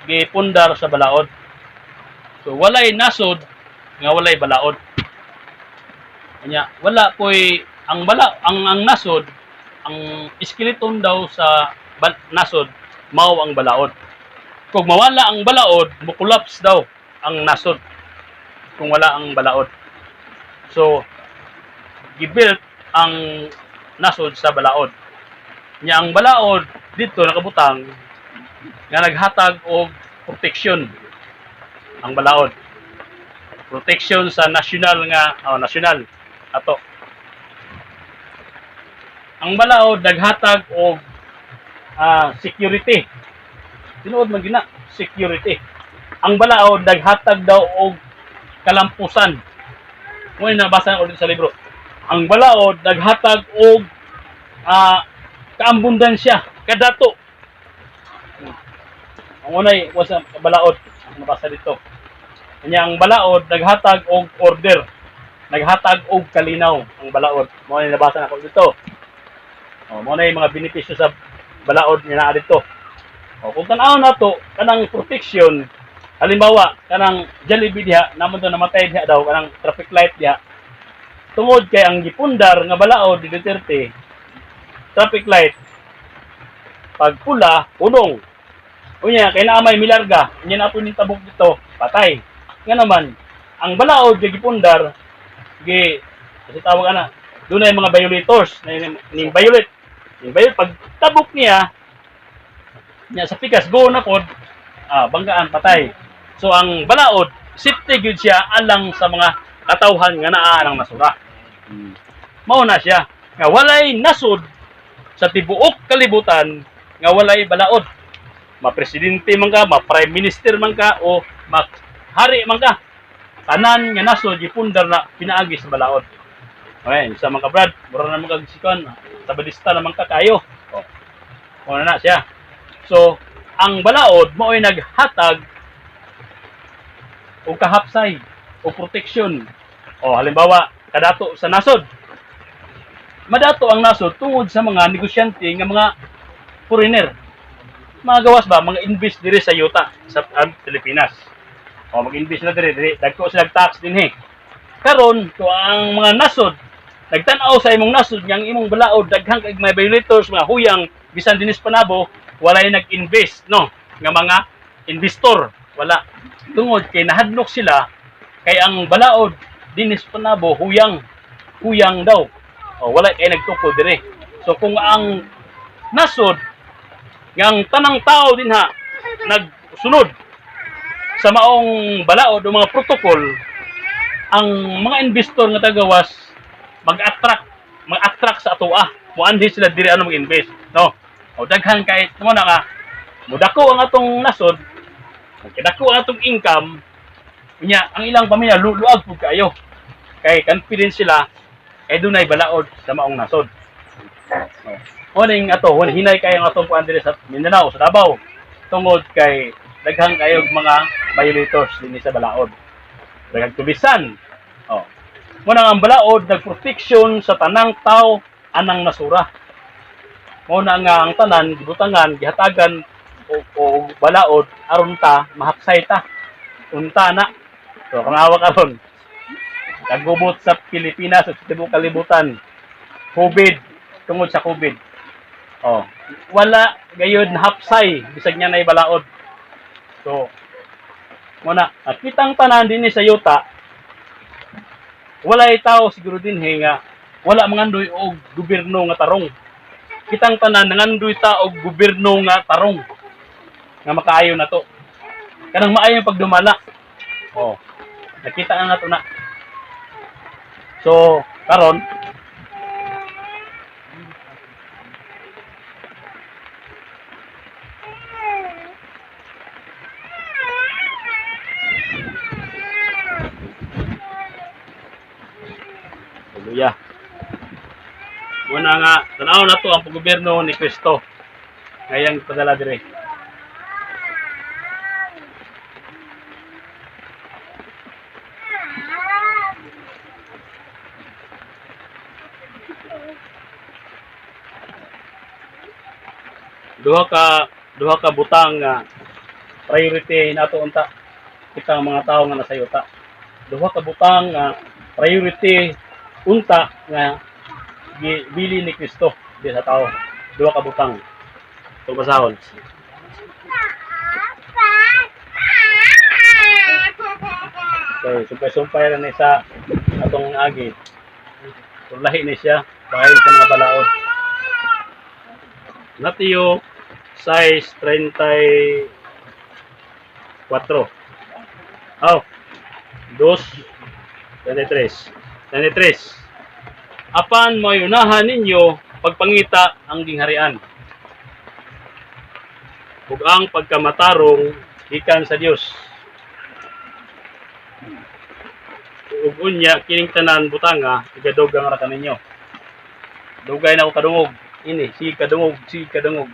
gipundar sa balaod. So walay nasod nga walay balaod. Kanya wala poy ang bala ang nasod, ang skeleton daw sa nasod mao ang balaod. Kung mawala ang balaod, mo-collapse daw ang nasod. Kung wala ang balaod. So gibuilt ang nasod sa balaod. Nya ang balaod dito nakabutang nga naghatag og protection ang balaod. Protection sa national nga, oh, national ato. Ang balaod naghatag og security. Tinuod man gina, security. Ang balaod naghatag daw og kalampusan. Mo nabasa ko dito sa libro. Ang balaod naghatag og kaabundansya, kadato. Ang unay was ang balaod ang nabasa dito. Kanya ang balaod naghatag og order, naghatag og kalinaw ang balaod. Mao ni nabasa nako dito. Oh, mao na yung mga benepisyo sa balaod nga naa dito. O, kung tan-awon nato kanang protection, halimbawa kanang Jollibee diha, namo do namatay diha daw kanang traffic light diha. Tungod kay ang gipundar nga balaod ni Duterte, traffic light pag pula, unong. Unya kay naa may milarga, unya na po ning tabok dito, patay. Nga naman, ang balaod nga gipundar gi kasi tawag ana, dunay mga violators na ning violate. Ning violate pag tabok niya niya sa pikas go na pod, banggaan, patay. So ang balaod, safety gyud siya alang sa mga katawhan nga naa ng nasura. Mao na siya nga walay nasod Sa tibuok kalibutan nga walay balaod. Ma-presidente man ka, ma-prime minister man ka, o ma-hari man ka. Tanan nga nasod gipundar na pinaagi sa balaod. Okay, sa mga ka, Brad, mura na mga kagsikan, tabadista naman ka kayo. O, una na siya. So, ang balaod mao'y naghatag o kahapsay o protection. O halimbawa, kadato sa nasod. Madato ang nasod tungod sa mga negosyante nga mga foreigner. Mga gawas ba, mga invest diri sa yuta sa Pilipinas. O mag-invest na diri, diri dagko sila tax dinhi. Karon kung ang mga nasod nagtan-aw sa imong nasod nga ang imong balaod daghang kay mga violators, mga huyang bisan dinis Panabo, walay nag-invest, no, nga mga investor, wala, tungod kay nahadlok sila kay ang balaod dinis Panabo huyang, huyang daw. O wala kay nagtukod dire. So kung ang nasod nga ang tanang tao dinha nagsunod sa maong balaod o mga protocol, ang mga investor nga tagawas mag-attract sa atoa, moanhi sila diri ano mag-invest, no? O daghan kay mo na ka mudako ang atong nasod, kidako ang atong income. Unya ang ilang pamilya luluag pud kaayo kay confident sila kay dunay balaod sa maong nasod. O ning ato hun hinay kayo ang atong kuan diri sa Mindanao, sa Davao, tungod kay daghang kayo mga violators dinhi sa balaod, daghang tubisan. Oh. Muna ang balaod nagproteksyon sa tanang tao anang nasura. Mao na nga ang tanan gibutangan, gihatagan o balaod aron ta mahapsay ta. Unta na. So kanawa karon. Kagubot sa Pilipinas at sa tibuok kalibutan. COVID, tungod sa COVID. Oh, wala gayud hapsay bisag niya nay balaod. So muna, at kitang tanan dinhi sa yuta, walay tao siguro dinhi nga wala mangandoy og gobyerno nga tarong. Kitang tanan nangandoy ta og gobyerno nga tarong nga makaayo na to. Kanang maayo ang pagdumala. Oh. Nakita na nato na. So, karon Hallelujah. Muna nga, tanaw na to ang paggobyerno ni Kristo. Ngayang padala dire. Duha ka butang nga priority nato unta kitang mga tao nga nasa yuta. Duha ka butang nga priority unta nga gibili ni Kristo di sa tao. Duha ka butang. Ito basahon. So, sumpay-sumpay na ni sa atong agi. So, lahi ni siya dahil sa mga balaod. Mateo 6:34. Oh, 2:23. 23. Apan mayunahan ninyo pagpangita ang gingharian ug ang pagkamatarong gikan sa Dios. Ug unya kining tanan butanga igadugang ra kaninyo. Dugay na ako kadungog ini, sige kadungog, sige kadungog.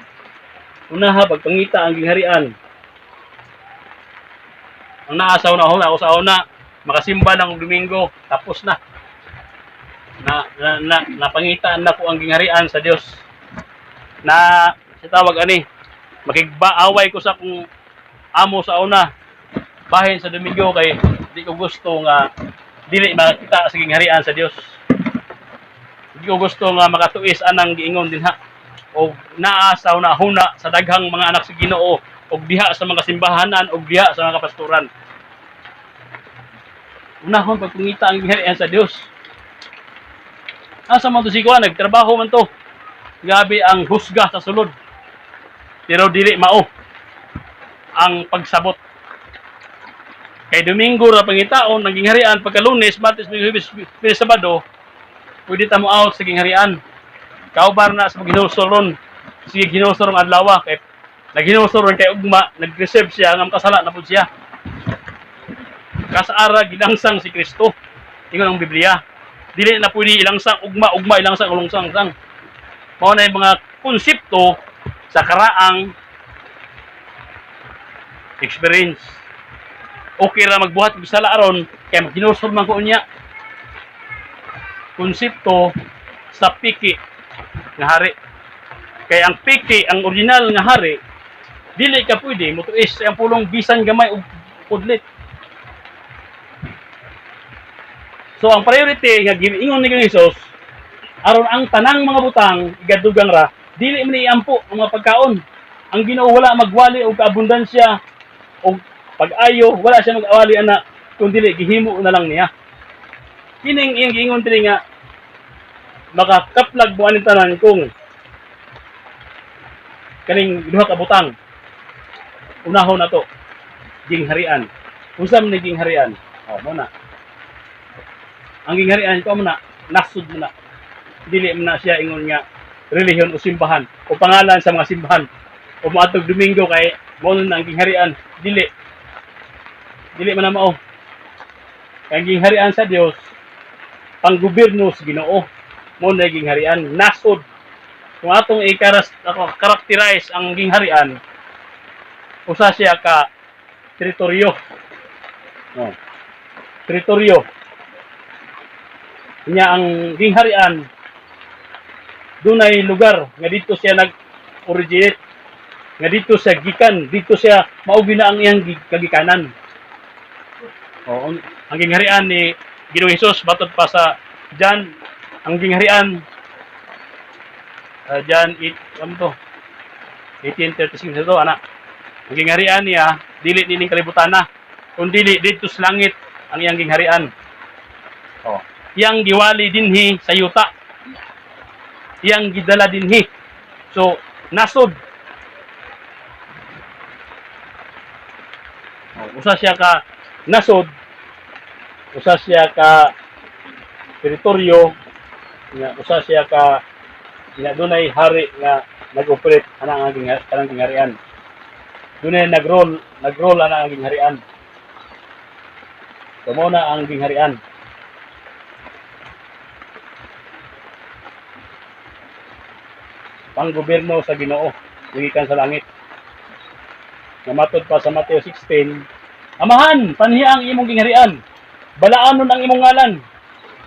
Unaha pagpangita ang gingharian. Ang naa sa una, ako sa una, makasimba ng Domingo, tapos na. Na napangitaan na ko ang gingharian sa Dios. Na sa tawag ani, makigbaaway ko sa akong amo sa una. Bahin sa Domingo kay di ko gusto nga dili makita sa gingharian sa Dios. Di ko gusto nga makatuis anang giingon dinha og naa sa una-huna sa daghang mga anak sa Ginoo og diha sa mga simbahanan og diha sa mga kapastoran. Unahon pagpangita ang gingharian sa Dios. Asa man to si Kuan, nagtrabaho man to. Grabe ang husga sa sulod. Pero dili mao ang pagsabot. Kay Domingo ra pangitaon ang gingharian, pagka Lunes, Martes, Miyerkules, Huwebes, Biyernes, Sabado, pwede ta mo out sa gingharian. Kaubar na sa paghinulsol ron. Sige, hinulsol ang adlaw kay naghinulsol ron kay ugma, nag-reserve siya nga makasala na pud siya. Kasaara gilangsang si Kristo. Ingon ang Biblia. Dili na pwede ilangsang ugma, ugma ilangsang ulungsang sang. Mao na yung mga konsepto sa karaang experience. Okay ra magbuhat og sala aron kay maghinulsol man ko unya. Konsepto sa piki nga hari. Kay ang piki, ang original nga hari, dili ka pwede motuis ang pulong bisan gamay og kudlit. So ang priority nga giingon ni Jesus aron ang tanang mga butang igadugang ra, dili man iampo ang mga pagkaon. Ang Ginoo wala magwali og kaabundansya og pag-ayo, wala siya magawali ana kun dili gihimo na lang niya. Kining iyang giingon diri nga makakaplag mo aning tanan kung kaning duha ka butang unahon nato gingharian. Unsa man ni gingharian? Oh, mo na. Ang gingharian ko mo na, nasud mo na. Dili man na siya ingon nga relihiyon o simbahan o pangalan sa mga simbahan o moadtog Domingo kay mao na ang gingharian. Dili. Dili man na mao. Kay ang gingharian sa Dios panggobyerno sa Ginoo. Mao na gingharian, nasod. Kung atong ikaras ako karakterize ang gingharian, usa siya ka teritoryo. No. Teritoryo. Nya ang gingharian dunay lugar nga dito siya nag-originate, nga dito siya gikan, dito siya mao na ang iyang kagikanan. O, ang gingharian ni Ginoong Hesus matod pa sa John, ang gingharian John 8, ano to? 18:36 ito, ana. Ang gingharian niya dili nining kalibutan na, kun dili didto sa langit ang iyang gingharian. Oh. Iyang giwali dinhi sa yuta. Iyang gidala dinhi. So, nasod. Oh, usa siya ka nasod, usa siya ka teritoryo, nga usa siya ka nga dunay hari nga nag-operate ana ang kanang gingharian. Dunay nag-roll ana ang gingharian. So mao na ang gingharian. Panggobyerno sa Ginoo gikan sa langit. Nga matod pa sa Mateo 16, "Amahan, panhiya ang imong gingharian. Balaanon ang imong ngalan.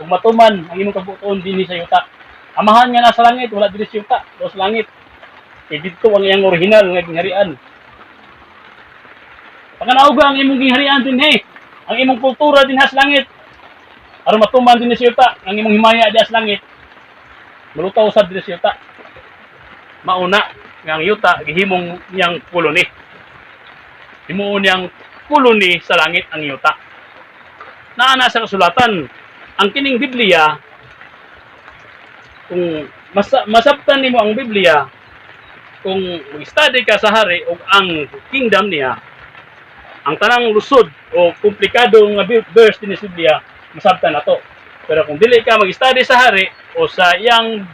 Ug matuman ang imong kabuoton dinhi sa yuta." Amahan nga nasa langit, wala diri sa yuta, do sa langit. Kay didto ang iyang original nga gingharian. Panganauga ang imong gingharian dinhi. Ang imong kultura dinha sa langit. Aron matuman dinhi sa yuta, ang imong himaya diha sa langit. Malutaw sad dinhi sa yuta. Mauna nga ang yuta gihimong niyang koloni. Himuon niyang koloni sa langit ang yuta. Naa na sa kasulatan ang kining Biblia. Kung masabtan nimo ang Biblia, kung mag-study ka sa hari o ang kingdom niya, ang tanang lusod o komplikado nga verse dinhi sa Biblia masabtan nato. Pero kung dili ka mag-study sa hari o sa iyang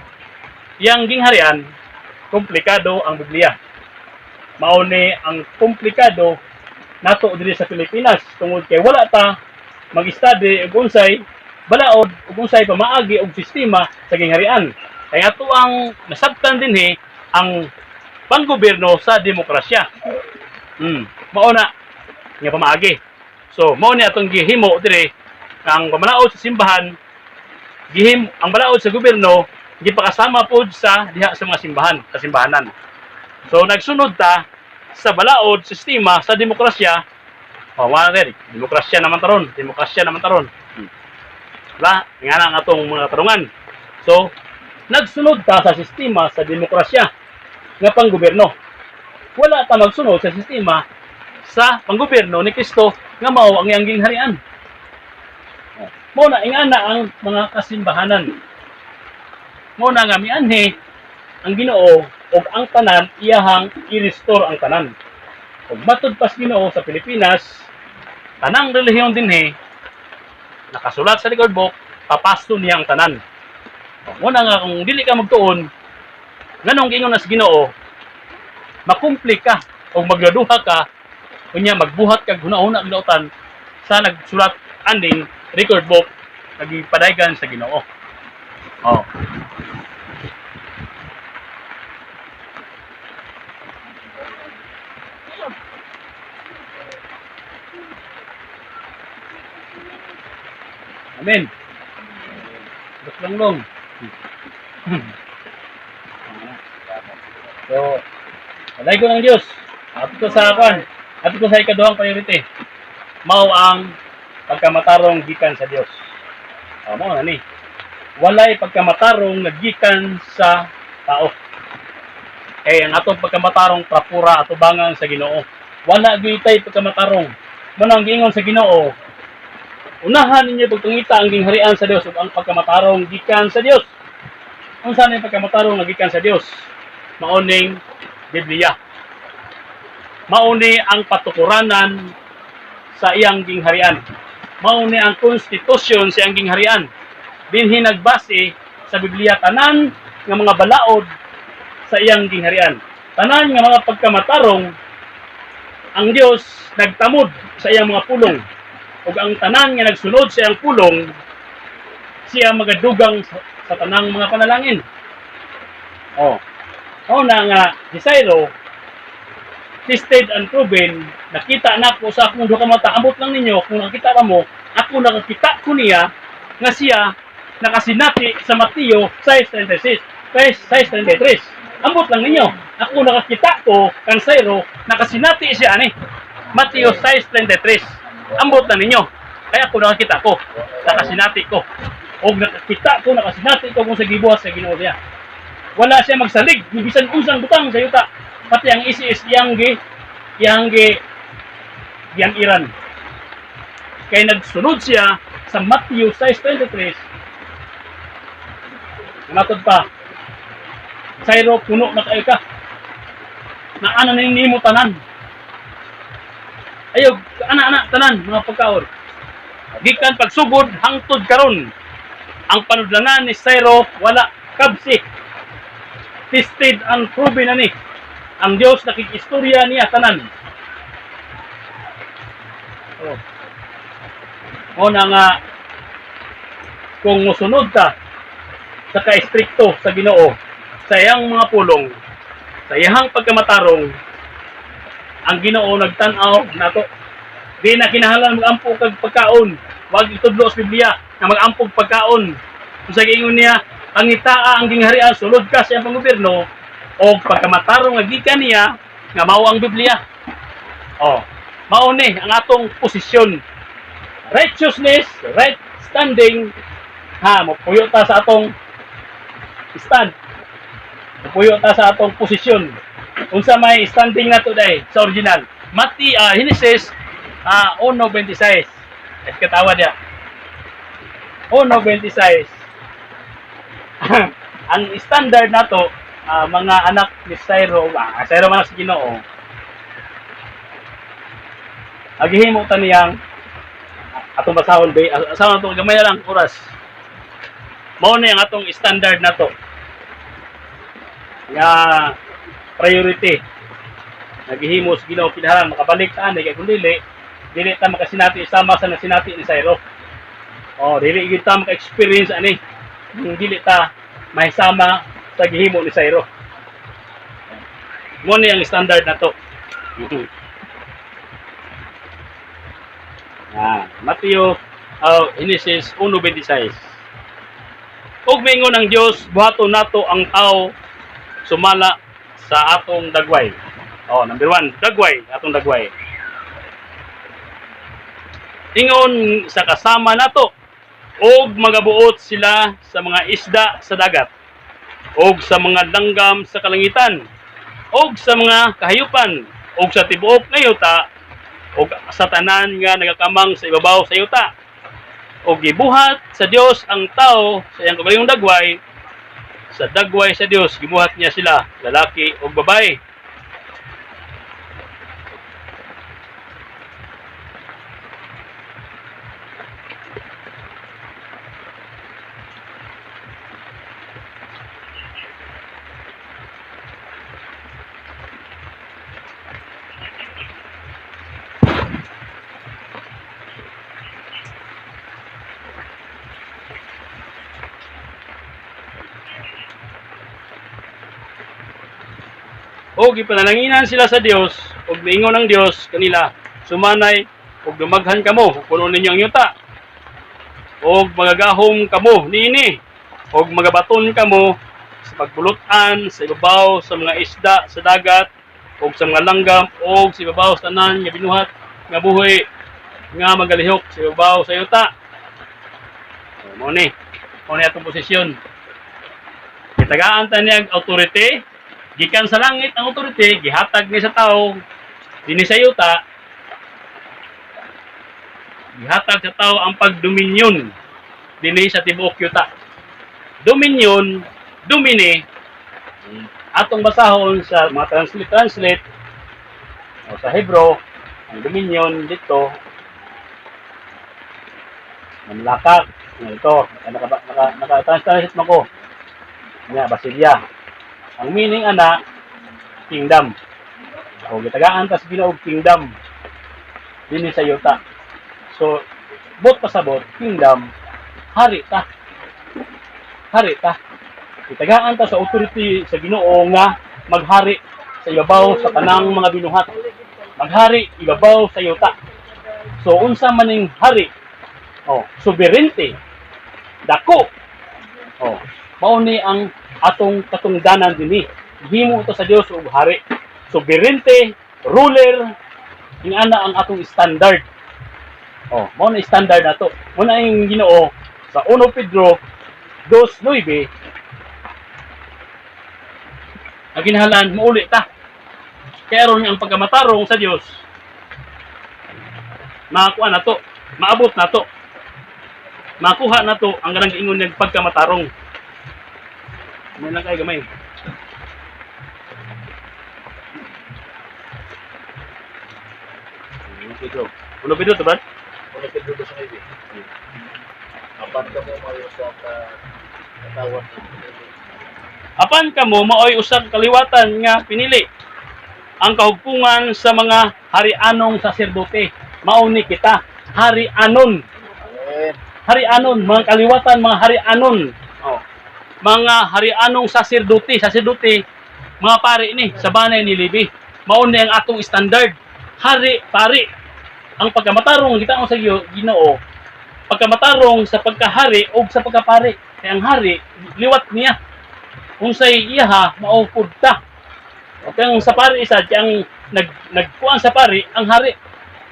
iyang gingharian, komplikado ang Biblia. Mao ni ang komplikado nato diri sa Pilipinas tungod kay wala ta mag-study og unsay balaod ug unsay pamaagi og sistema sa gingharian. Kay ato ang nasabtan dinhi ang panggobyerno sa demokrasya. Mao na nga pamaagi. So mao ni atong gihimo diri ang pamalaod sa simbahan, gihim ang balaod sa gobyerno gipakasama pod sa diha sa mga simbahan, sa simbahanan. So nagsunod ta sa balaod sistema sa demokrasya. Oh, wala rin. Demokrasya naman taron, demokrasya naman taron. Diba? Nga na ang atong mga katarungan. So, nagsunod ta sa sistema sa demokrasya nga panggobyerno. Wala ta magsunod sa sistema sa panggobyerno ni Kristo nga mao ang iyang gingharian. Oh. Mao na ingana ang mga kasimbahanan. Mao na nga mianhi ang Ginoo ug ang tanan iyahang i-restore ang tanan. Ug matud pas Ginoo sa Pilipinas, tanang relihiyon dinhi nakasulat sa record book, papasto niya ang tanan. Mao na nga kung dili ka magtuon, Nganong giingon na sa Ginoo, makumpli ka o magladuha ka, unya magbuhat kag huna-huna og lautan sa nagsulat aning record book nagipadaygan sa Ginoo. Oh. Amen. Bas lang long. So, alay ko ng Diyos. Ato ko sa kwan. Ato ko sa ikaduhang priority. Mao ang pagkamatarong gikan sa Dios. Oh, mao na ni. Walay pagkamatarong nagikan sa tao. Kay ang atong pagkamatarong prapura atubangan sa Ginoo. Wala gyud tay pagkamatarong. Mao nang giingon sa Ginoo, unahan ninyo pagpangita ang gingharian sa Dios ug ang pagkamatarong gikan sa Dios. Unsa ni pagkamatarong nga gikan sa Dios? Mao ning Biblia. Mao ni ang patukuranan sa iyang gingharian. Mao ni ang konstitusyon sa iyang gingharian. Dinhi nagbase sa Biblia tanan nga mga balaod sa iyang gingharian. Tanan nga mga pagkamatarong ang Dios nagtamod sa iyang mga pulong ug ang tanan nga nagsunod sa iyang pulong siya magadugang sa tanang mga panalangin. Oh. Mao na nga si Syro, tested and proven, nakita nako sa akong duha ka mata, ambot lang ninyo kung nakita pa mo, ako nakakita ko niya nga siya nakasinati sa Mateo 6:36, 6:33. Ambot lang ninyo. Ako nakakita ko kang Syro, nakasinati siya ani. Mateo 6:33. Ambot lang ninyo. Kaya ako nakakita ko, nakasinati ko. O nakakita ko, nakasinati ko kung sa gibuhat sa Ginoo niya. Wala siya magsalig, ni bisan unsang butang sa yuta. Pati ang ISIS iyang gi iyang Iran. Kay nagsunod siya sa Matthew 6:23. Matod pa, Syro, puno na kayo ka. Na ana na nimo tanan. Ayaw, ana ana tanan mga pagkaon. Gikan pagsugod hangtod karon. Ang panudlanan ni Syro wala kabsi. Tested and proven na ni. Ang Dios nakikistorya niya tanan. Oh. O na nga kung musunod ka sa ka-estrikto sa Ginoo sa iyang mga pulong, sa iyang pagkamatarong, ang Ginoo nagtan-aw nato. Di na kinahanglan mag-ampo kag pagkaon. Wag itudlo sa Biblia na mag-ampo og pagkaon. Kung sa giingon niya, pangitaa ang gingharian, sulod ka sa iyang panggobyerno o pagkamatarong nga gikan niya nga mao ang Biblia. Oh, mao ni ang atong posisyon. Righteousness, right standing, ha, mopuyo ta sa atong stand. Mopuyo ta sa atong posisyon. Unsa may standing nato dai sa original? Mati Genesis 1:26. Es katawa dia. 1:26. Ang standard nato, mga anak ni Syro, Syro man sa Ginoo. Agihimo ta niyang atong basahon bay, asahon atong gamay na lang oras. Mao ni ang atong standard nato nga priority. Naghihimo sa Ginoo kinahanglan makabalik ta ani, kay kung dili, dili ta makasinati sama sa nasinati ni Syro. Oh, dili gyud ta maka-experience ani kung dili ta mahisama sa gihimo ni Syro. Mo ni ang standard nato. Mateo, Genesis 1:26. Ug miingon ang Dios, buhaton nato ang tao sumala sa atong dagway. Oh, number 1, dagway, atong dagway. Ingon sa kasama nato, og magabuot sila sa mga isda sa dagat, og sa mga langgam sa kalangitan, og sa mga kahayupan, og sa tibuok nga yuta, og sa tanan nga nagakamang sa ibabaw sa yuta. Og gibuhat sa Dios ang tao sa iyang kaugalingong dagway, sa dagway sa Dios gibuhat niya sila, lalaki ug babae. O gipanalanginan sila sa Dios ug miingon ang Dios kanila, "Sumanay ug dumaghan kamo, puno ninyo ang yuta. Og magagahom kamo niini, ug magabaton kamo sa pagbulutan sa ibabaw sa mga isda sa dagat ug sa mga langgam ug sa ibabaw sa tanan nga binuhat nga buhi nga magalihok sa ibabaw sa yuta." So, mao ni. Mao ni atong posisyon. Gitagaan ta niya ang authority gikan sa langit. Ang authority gihatag ni sa tao dinhi sa yuta. Gihatag sa tao ang pagdominyon dinhi sa tibuok yuta. Dominion, domine, atong basahon sa mga translate translate o sa Hebrew, ang dominion dito mamlakak. Ito, naka naka, naka translate mo ko nga basilia. Ang meaning ana, kingdom. O gitagaan ta sa Ginoo og kingdom dinhi sa yuta. So buot pasabot, kingdom, hari ta. Hari ta. Gitagaan ta sa authority sa Ginoo nga maghari sa ibabaw sa tanang mga binuhat, maghari ibabaw sa yuta. So unsa maning hari? Oh, sovereignty, dako. Oh, mao ni ang atong katungdanan dinhi. Gihimo to sa Dios og hari, sovereignty, ruler. Ingana ang atong standard. Oh, mao na standard nato. Mao na yung Ginoo sa 1 Pedro 2:9 ang ginahalan mauli ta. Kaya aron ang pagkamatarong sa Dios makakuha na to, maabot na to, makuha na to ang ganang giingon ng pagkamatarong. May lang kay gamay. 1 Pedro. 1 Pedro to, Brad? 1 Pedro 2:9. Apan kamo maoy usa ka katawhan nga pinili. Apan kamo maoy usa ka kaliwatan nga pinili, ang kahugpungan sa mga hari-anong saserdote. Mao ni kita, hari-anon. Amen. Hari-anon, mga kaliwatan, mga hari-anon. Oh. Mga hari-anong saserdote, saserdote, mga pari ni sa banay ni Levi. Mao ni ang atong standard. Hari, pari. Ang pagkamatarong kita sa Ginoo, pagkamatarong sa pagkahari o sa pagkapari. Kaya ang hari, liwat niya. Unsay iyaha, mao pud ta. Okay, ang sa pari isa, kaya ang nagkuan sa pari, ang hari.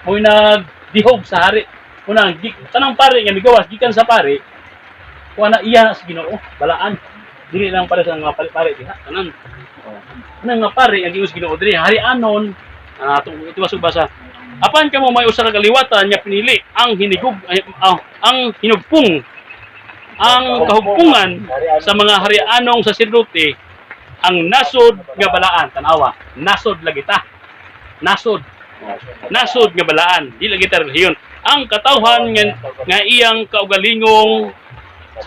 Mo'y nagdihog sa hari. Una, tanang pari nga migawas gikan sa pari, kuha na iya na sa Ginoo, balaan. Dili lang pare sa mga pari-pari diha, tanan. Oh. Unang nga pari nga giingon sa Ginoo diri, hari anon, atong ito basa. Apan kamo may usa ka kaliwatan nga pinili, ang hinigug ay, ang hinugpong, ang kahugpungan sa mga hari-anong saserdote, ang nasod nga balaan. Tanawa, nasod lagi ta. Nasod, nasod nga balaan, di lagi ta relihiyon. Ang katawhan nga iyang kaugalingong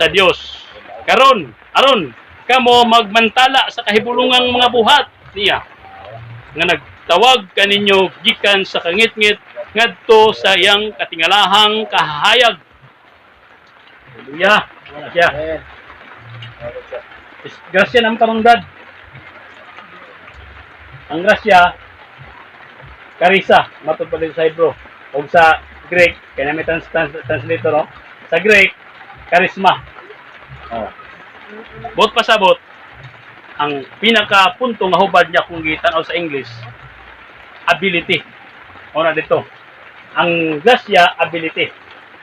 sa Dios. Karon, aron kamo magmantala sa kahibulungang mga buhat niya nga nagtawag kaninyo gikan sa kangitngit ngadto sa iyang katingalahang kahayag. Hallelujah. Wala siya. Amen. Amen siya. Grasya ng tarong, Brad. Ang grasya, karisa, matod pa din sa Hebrew. O sa Greek, kaya namin translator, no? Sa Greek, charisma. Oh. Buot pasabot, ang pinaka punto nga hubad niya kung gitan-aw sa English, ability. O na dito. Ang grasya, ability.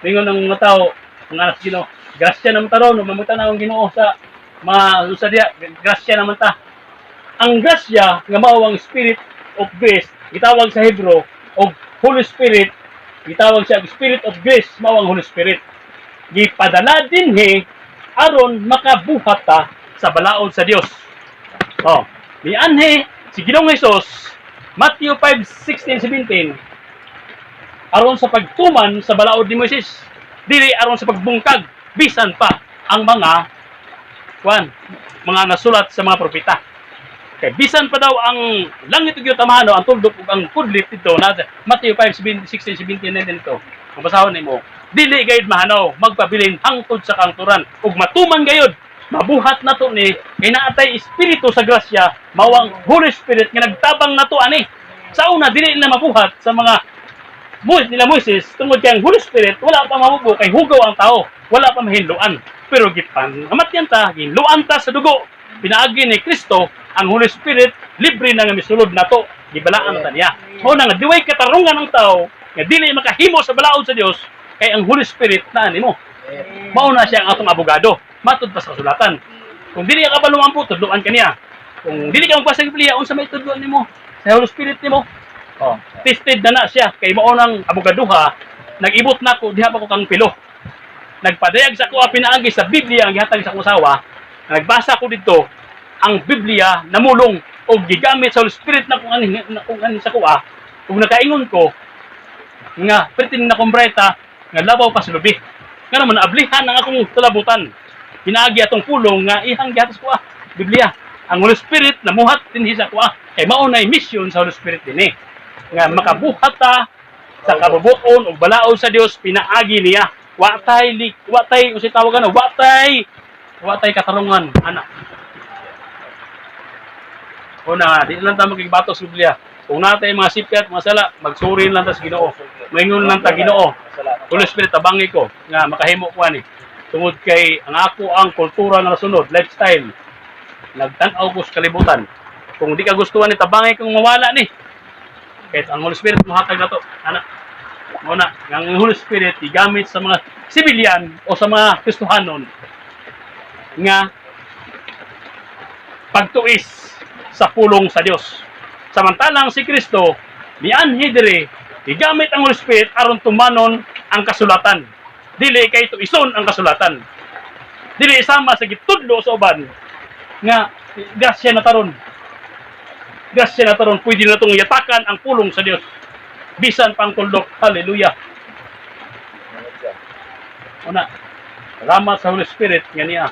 Ningon ng mga tao, mga anak sa Ginoo, grasya naman ta ron, mamutan na ang Ginoo sa mga sa diya, grasya naman ta. Ang grasya nga mao ang Spirit of Grace, gitawag sa Hebrew og Holy Spirit, gitawag siya og Spirit of Grace, mao ang Holy Spirit. Gipadala dinhi aron makabuhat ta sa balaod sa Dios. Oh, mianhi si Ginoong Hesus Matthew 5:16 17 aron sa pagtuman sa balaod ni Moises, dili aron sa pagbungkag bisan pa ang mga kwan, mga nasulat sa mga propeta. Kay bisan pa daw ang langit ug yuta mahanaw, ang tuldok ug ang kudlit dito na Matthew 5 16 17 19 dito. Kung basahon nimo, dili gayud mahanaw, magpabilin hangtod sa kangturan ug matuman gayud. Mabuhat nato ni kay naatay espiritu sa grasya, mao ang Holy Spirit nga nagtabang nato ani. Sa una, dili na mabuhat sa mga nila Moises tungod kay ang Holy Spirit wala pa mabubo kay hugaw ang tao, wala pa mahinluan. Pero gipan amatyan ta, ginluan ta sa dugo. Pinaagi ni Kristo ang Holy Spirit, libre na nga misulod nato, gibalaan ta niya. Mao na nga diway katarungan ang tao nga dili makahimo sa balaod sa Dios kay ang Holy Spirit naa nimo. Mao na siya ang atong abogado. Matud pa sa kasulatan. Kung dili ka kabalo ang tudloan ka niya. Kung dili ka magbasa sa Biblia, unsa may tudloan nimo? Sa Holy Spirit nimo. Oh, tested na na siya kay mao nang abogaduha, nag-ibot na ko diha pa ko kang pilo. Nagpadayag sa ako pinaagi sa Biblia ang gihatag sa akong asawa. Nagbasa ko didto ang Biblia namulong og gigamit sa Holy Spirit na kung ani sa kuha ug nakaingon ko nga pertin na kumbreta nga labaw pa sa lubi. Nga naman naablihan ang akong talabutan. Pinaagi atong pulong nga ihang gihatag sa kuha Biblia. Ang Holy Spirit namuhat dinhi sa kuha kay mao nay mission sa Holy Spirit dinhi nga makabuhat ta sa kabubuton ug balaod sa Dios pinaagi niya. Wa tay unsay tawag ana, wa tay katarungan ana. Una, di lang ta magigbato sa Biblia. Kung natay mga sipyat, mga sala, magsuri lang ta sa Ginoo. Maingon lang ta, "Ginoo, Holy Spirit, tabangi ko nga makahimo ko ani." Tungod kay ang ako ang kultura nga nasunod, lifestyle. Nagtan-aw ko sa kalibutan. Kung di ka gustuhan ni, tabangi kong mawala ni. Kahit ang Holy Spirit mohatag na to. Ana. Mao na, ang Holy Spirit gigamit sa mga sibilyan o sa mga Kristohanon nga pagtuis sa pulong sa Dios. Samantalang si Kristo mianhi diri, gigamit ang Holy Spirit aron tumanon ang kasulatan. Dili kay tuison ang kasulatan. Dili sama sa gitudlo sa uban nga grasya na taron. Grasya na taron, pwede na itong yatakan ang pulong sa Dios. Bisan pang tuldok. Hallelujah. Una, salamat sa Holy Spirit nga niya.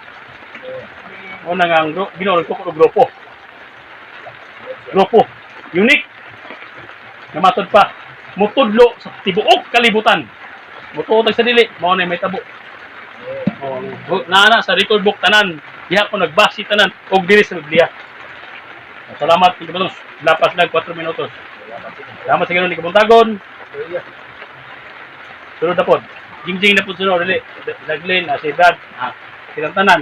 Una nga ang Ginoo nagtukod og grupo. Grupo. Unique. Nga matod pa mutudlo sa tibuok kalibutan. Mutuo tag sa dili, mao na may tabo. Oh, naa na sa record book tanan. Diha ko nagbase tanan og diri sa Biblia. Salamat kay lapas lang 4 minutos. Salamat sa Ginoo ni kabuntagon. Sunod na pod. Jingjing na pod sunod dili. Daglin na si Brad. Ah, silang tanan.